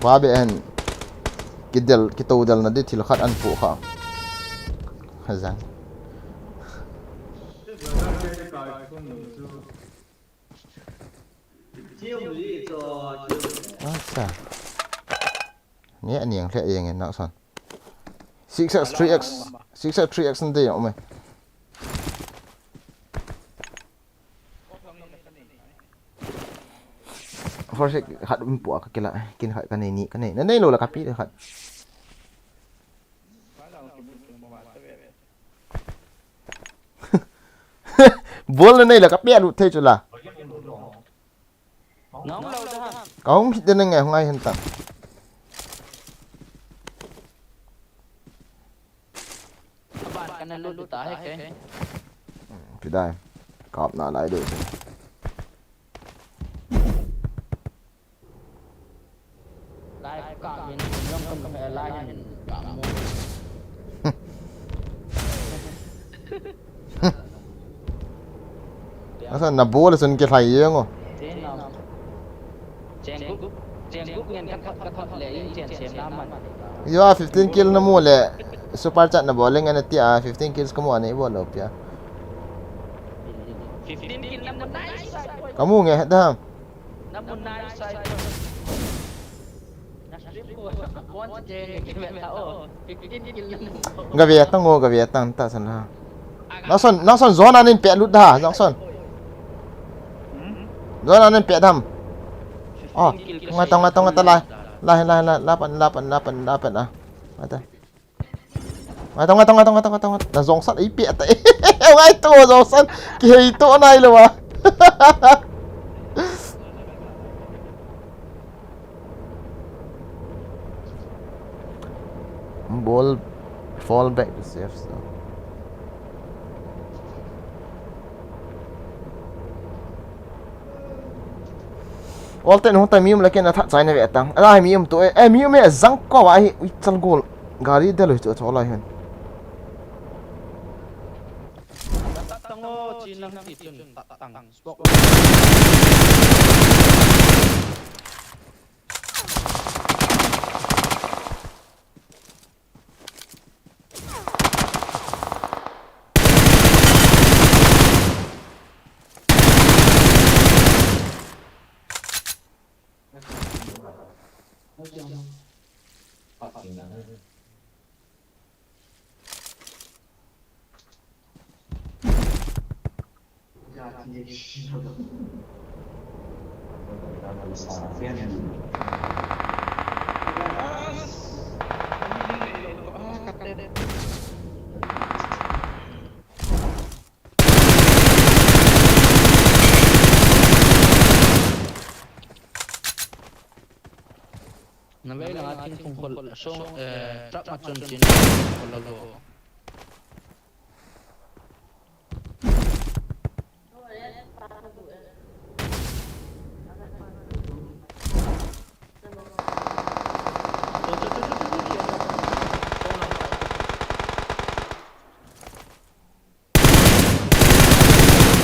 Pa be en. Kidel, kitodelna di thil khat an pu kha. Hazang. Acha. Ni ani ang hle yang en nak son. Six X, three X, six X, three X nte yang me. First khat um pu ka kila, kin khat ka nei ni, ka nei. Na nei lou la ka pi khat. Bol na nei la ka pi alu thei chu la. Nong lo da. Ka hung hit den ngai hung ai hen ta. Aban kana lut ta he ke. Pidai. Kap na lai do. Lai kap min long kon ka lai hin kap mo. Asa na bol sun ke lai yeng o. Cheng gup, cheng gup ngen ka thot, ka thot le in chen chen na man. Yo, fifteen kill na mu le super chat na bol le ngan tia fifteen kills ka mu ani bol lo pia. Fifteen kill na mu nice. Ka mu nge da. Na mu nice. Nga ve tang o, nga ve tang ta san ha. Nang son, nang son zona nin pe lut da, nang son. Zona nin pe dam. Oh, nga tang, nga tang, nga tang lai. Lai, lai, lai, lapan, lapan, lapan, lapan ah. Nga tang. Nga tang, nga tang, nga tang, nga tang, nga tang. Na zong san, ei pe ta. Ngai to zong san. Ki hei to nai lo wa. Ball fall back to safe zone. All ten hung ta mi um la ken a that chai na ve tang. Ala mi um to e, eh, mi um e zang ko wa hi ui chal gol. Gari de lo chu cho la hin. Tango chin lang ti chun tang. Na vei langa thingphung khol, song, eh, trap ma chun chin khol lo.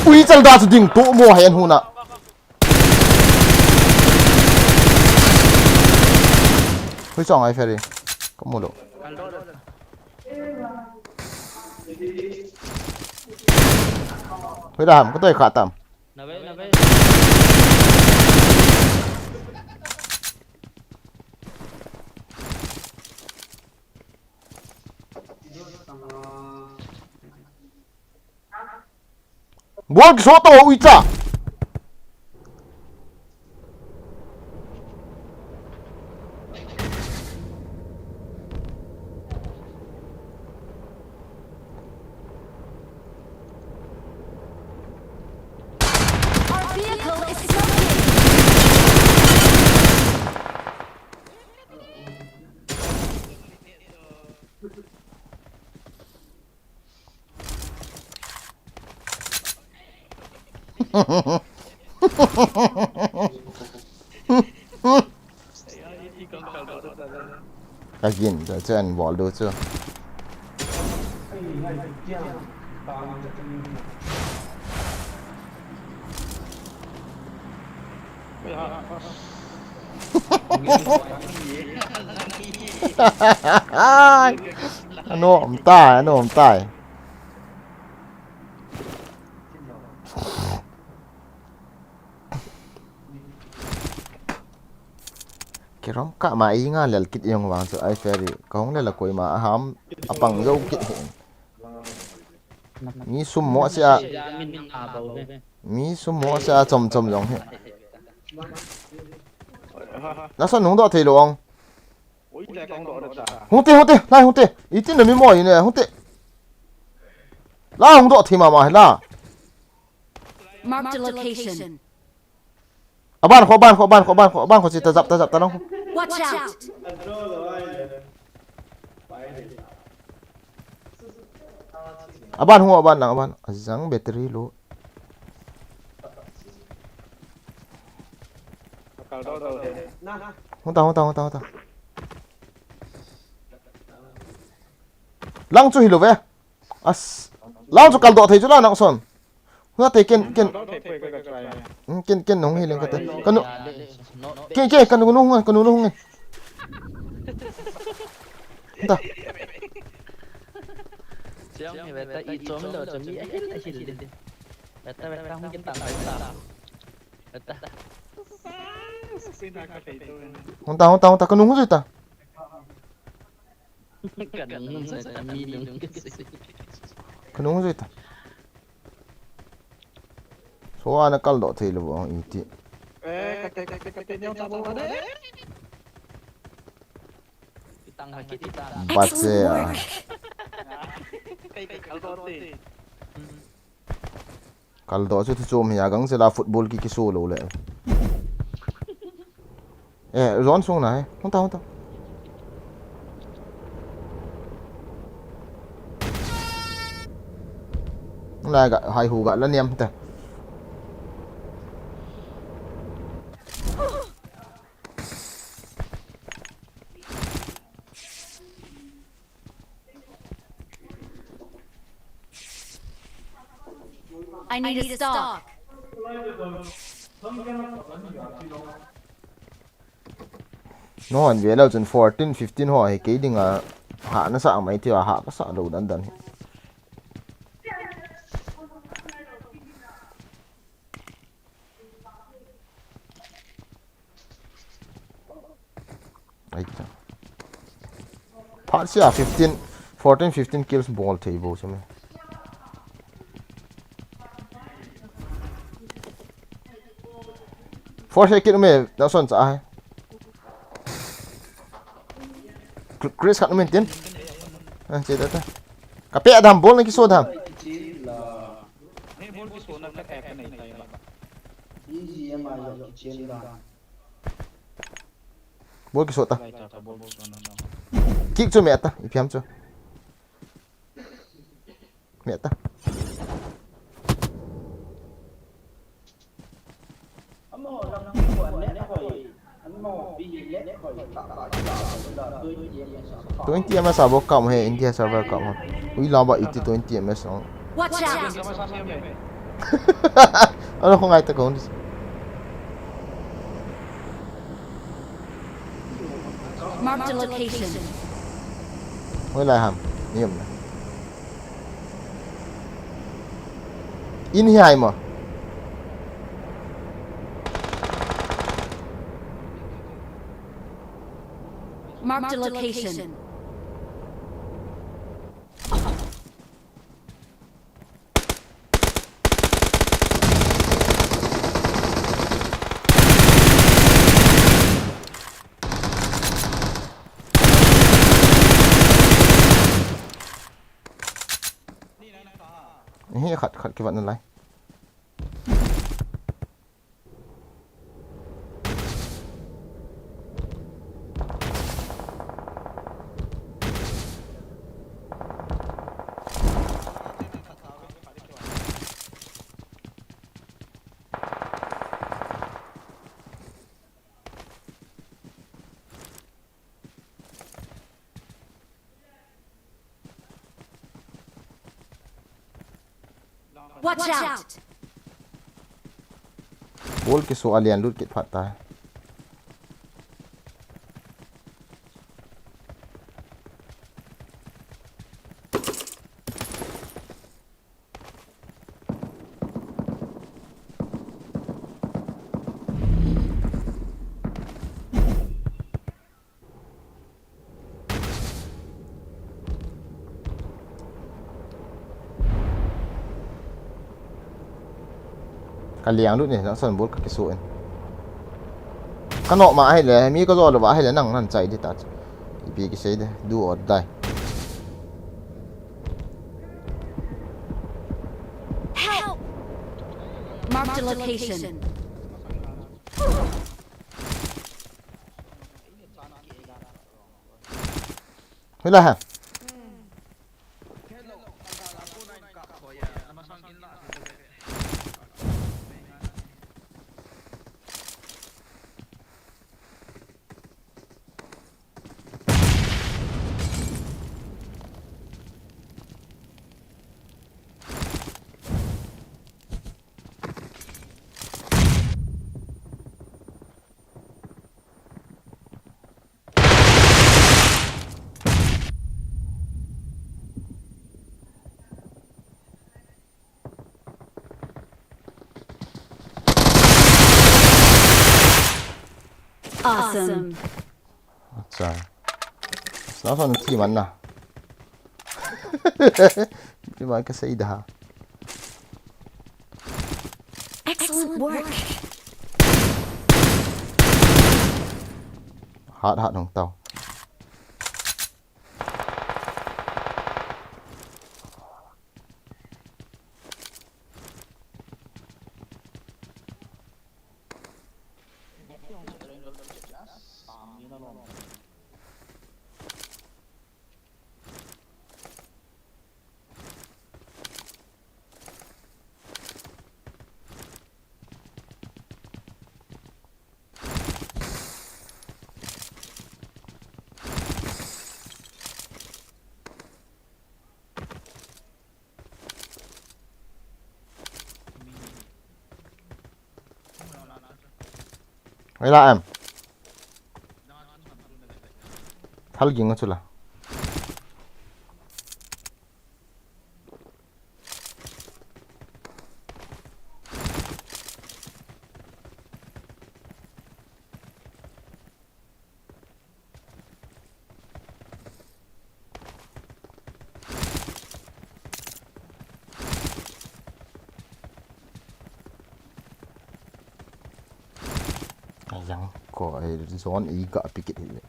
Ui, chal da chu ding to mo hai an huna. Hui chong ai ferry. Ka mu lo. Hui da ham, ka toi kha tam. Na ve, na ve. Bol kiso to ui cha. Our vehicle is smoking. Ka gin, chu, chu an bol du chu. Anom tai, anom tai. Kirom kah ma i nga lel kit jong vang chu ai Ferry. Ka hung lel a koima aham apang jou kit hi. Mi sum mo sia. Mi sum mo sia chom chom jong hi. Nason hung doh thei lou ong. Hung te, hung te, lai hung te. Itin na mi mo ine, hung te. La hung doh thei mama hi la. Marked a location. Aban kho, aban kho, aban kho, aban kho, aban kho, si ta jap, ta jap, ta nong. Watch out! Aban ho, aban nang, aban. Ajang battery low. Hung ta, hung ta, hung ta, hung ta. Lang chu hi lou ve. As. Lang chu kal doh thei chu la nang son. Hua te ken, ken. Hmm, ken, ken nong hi leng ka te. Kanu. Ken, ken, kanu, kanu hung, kanu hung. Ta. Chiang hi beta i chom lo chom mi ahil ahil. Beta, beta hung kitang beta. Beta. Hung ta, hung ta, hung ta, kanu hung jui ta. Kanu hung jui ta, mi nung. Kanu hung jui ta. So ana kal doh thei lou iti. Eh, kate, kate, kate, neo ta bo kate. Kitang ha kit ta. Bache a. Kai, kai, kal doh te. Kal doh chu thu chom hi a gang sela football ki kisu lou le. Eh, zone sung na he. Hung ta, hung ta. Lai ga, hai hu ga la niam ta. I need a stock. No, an ve lou chun fourteen, fifteen ho hi kei dinga ha na sa mai tia ha ka sa lou dan dan hi. Ai ta. Phat sia fifteen, fourteen, fifteen kills bol thei bo chame. Force kit me, na son cha hai. Chris khat min tin. Ah, che da ta. Ka pe adam bol na kiso dam. Bol kiso ta. Kick chu me ta, ipi ham chu. Me ta. Twenty M S abo kam he, India server kam he. Ui lamba iti twenty M S ang. Watch out! Ano ko ngai ta ko. Marked a location. Hoi lai ham. Niam na. In hi ai mo. Marked a location. Hi khat khat kivat na lai. Watch out! Bol kiso a lian lut kit phat ta. Ka liang lut ni, nang son bul ka kisu in. Ka nok ma ahile, mi ka zo lo ba ahile, nang nan chai di ta. Ipi kisei de, do or die. Help! Marked a location. Hila ha. Awesome. Acha. Sna son ti man na. Ti man ka sei da. Excellent work. Hat hat hong tau. Ela em. Thal ging chu la. Ayang ko ai zone i ga pikit hi.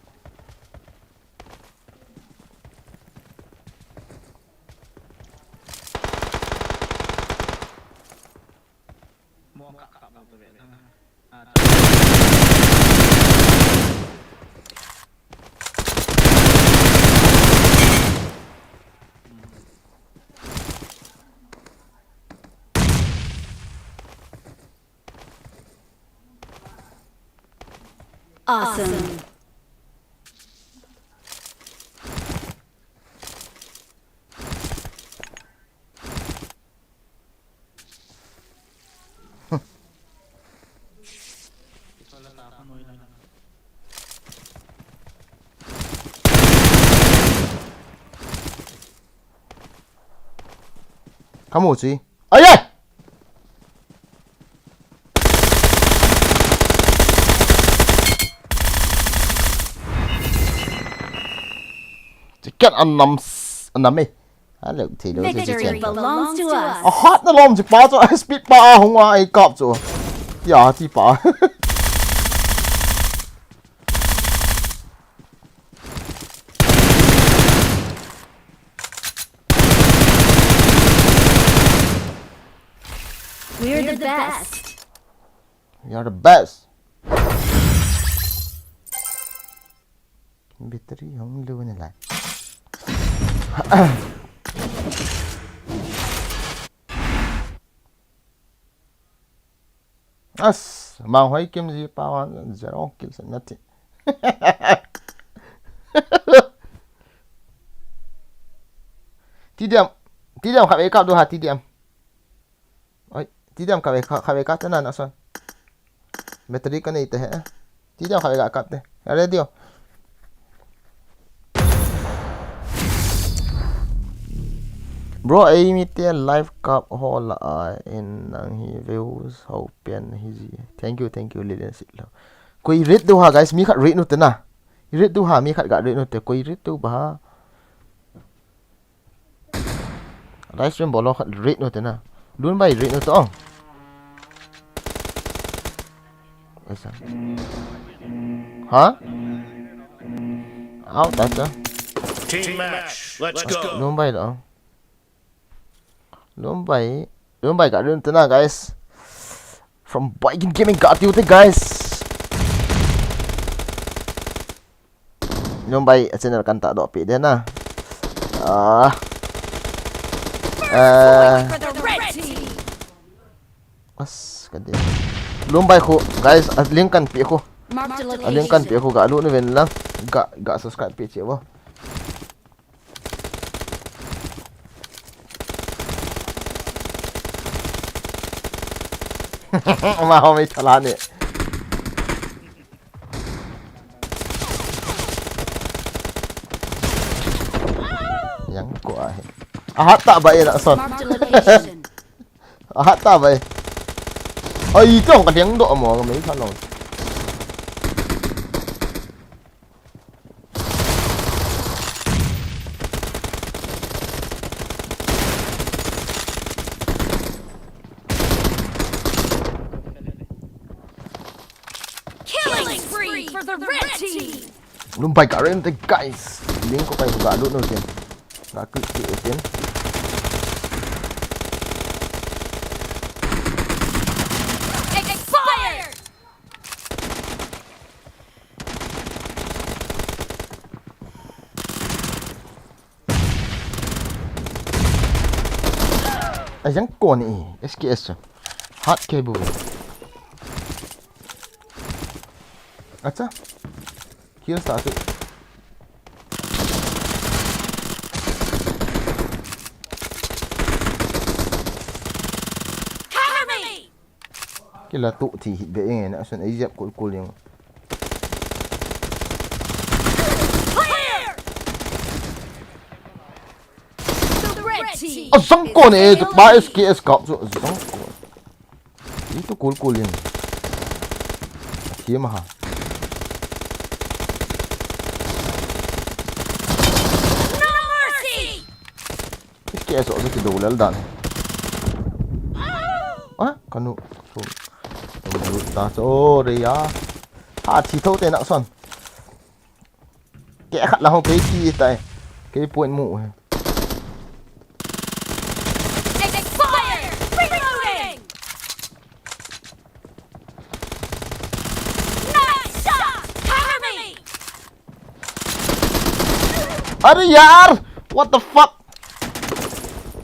Awesome. Kamu si. Ai ai! Chicken anam s-, anam eh. Hello, Taylor. Victory belongs to us. A hat na lom si pa chu, speed pa a hung a, ai kap chu. Ya, ti pa. We're the best. We are the best. Battery hong lu ni lai. As, mang hoi kim ji pa wan zero kill sa nati. T D M, T D M kha ve kap du ha T D M. Oi, T D M kha ve kha, kha ve kap te na na son. Battery ka nei te he. T D M kha ve kap te. Ready o. Bro, ei mi te live kap ho la a in nang hi views ho pian hi ji. Thank you, thank you, Lilian Sitlo. Koi rate du ha, guys, mi khat rate nu te na. Rate du ha, mi khat ga rate nu te, koi rate du ba ha. Live stream bol ho khat rate nu te na. Lun bai rate nu te ong. Asa. Ha? Au, ta cha. Team match. Let's go. Lum bai lo. Lum bai. Lum bai ka lum tena, guys. From Boykin Gaming ka tiu te, guys. Lum bai a channel kan ta do pi de na. Ah. Eh. For the red team. As, ka dia. Lum bai khu, guys, a link kan pi khu. Marked a A link kan pi location. Khu, ga lut nu ven lang. Ga, ga subscribe pi che bo. Ama ho mai thala ni. Yang ko ahi. Ahat ta ba ina son. Marked a location. Ahat ta bai. Ai, tong ka ding do mo, ka mai tha lo. Killing spree for the red team. Lum bai ka rem te, guys. Link ko kai ga lut nu tin. Ga click ti tin. Expired. A yang ko ni S K S. Hat ke bu. Acha. Kill sa tu. Cover me. Kila tu thi hi be eng na sun ai jep kul kul yang. Clear. The red team. A zang ko ne, tu pa S K S kap chu a zang ko. Itu kul kul in. Thim ha. No mercy. S K S o ki do lel dan. Ah, kanu. So. Ta so re ya. Ha thi tho te na son. Ke khat la ho ke ti tai. Ke point mu he. Expired. Reloading. Nice shot. Cover me. Are yaar! What the fuck?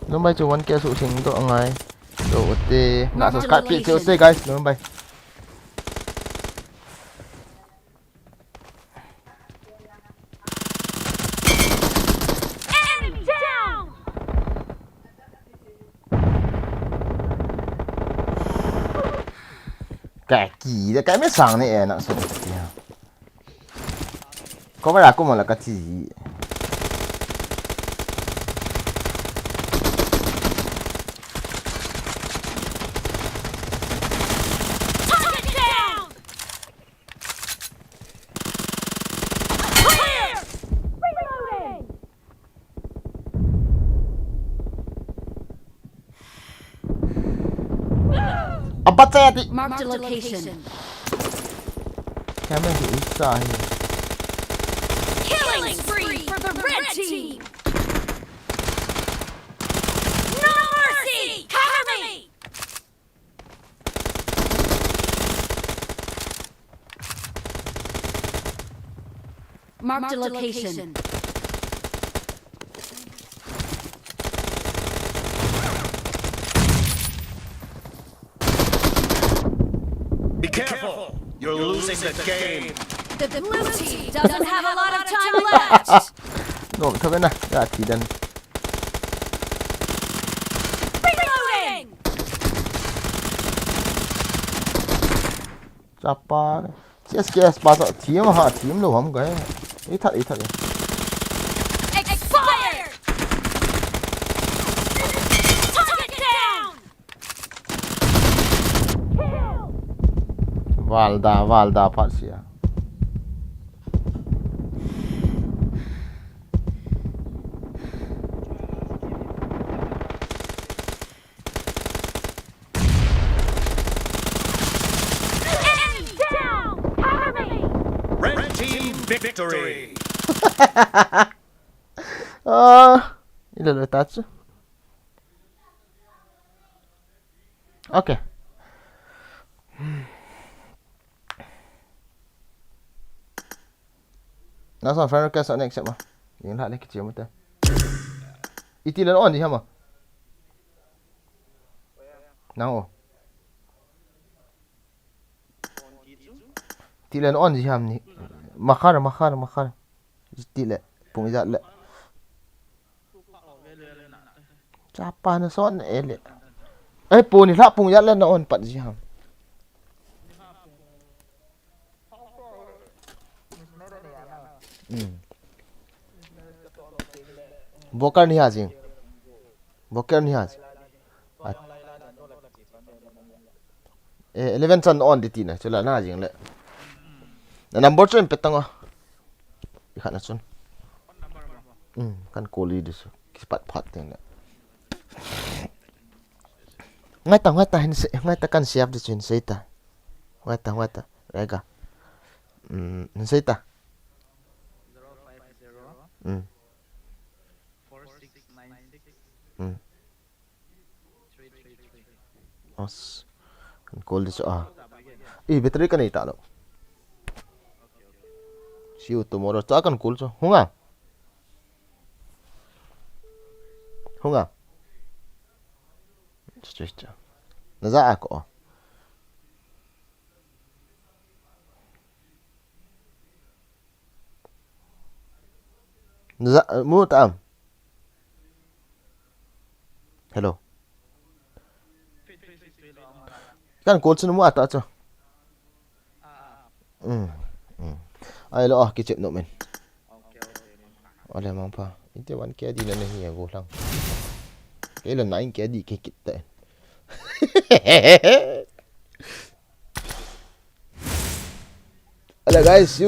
Lum bai chu one K su sing to angai. So, ute. Na subscribe pi che ute, guys. Lum bai. Enemy down. Ka ki de ka me sang ne e na so. Ya. Ko ba la ko mo la ka ti. Target down. Clear. Reloading. Apa saya ti. Marked a location. Kaya me hi isa hi. Killing spree for the red team. No mercy. Cover me. Marked a location. Be careful! You're losing the game. The blue team doesn't have a lot of time left. No, thabe na, ya ti dan. Reloading. Chapa. C S K S pa sa team ha, team lo ham kai. Ei that, ei that. Expired. Target down. Kill. Valda, Valda pat sia. Enemy Victory. Ah, ila lo ta chu. Okay. Nasa friend request on accept ma. Ning la le kichi mo te. Iti le on di hama. Nang o. Ti le on di ham ni. Makhar, makhar, makhar. Ti le pung ijat le. Chapa na son e le. Ai, pu ni la pung ijat le na on pat ji ham. Hmm. Boker ni ha jing. Boker ni ha jing. At. Eh, eleven chan on di ti na, chula na jing le. Na number chu in pe tang o. I khat na chun. Hmm, kan call i di su. Kipat phat teng le. Ngai ta, ngai ta, hin se, ngai ta kan save di chu hin sei ta. Ngai ta, ngai ta. Rega. Hmm, hin sei ta. Hmm. Hmm. As. Kan call di chu a. Eh, battery ka nei ta lo. See you tomorrow. Cha kan call chu. Hunga. Hunga. Chu, chu, chu. Na ja a ko. Na ja, mu ta am. Hello. Kan call chu na mu ata chu. Hmm. Hmm. Ai lo, ah, kichep nom in. Ale mangpha. Inte one K di na nahi a go lang. Kei la nine K di ke kit ta. Ale guys, you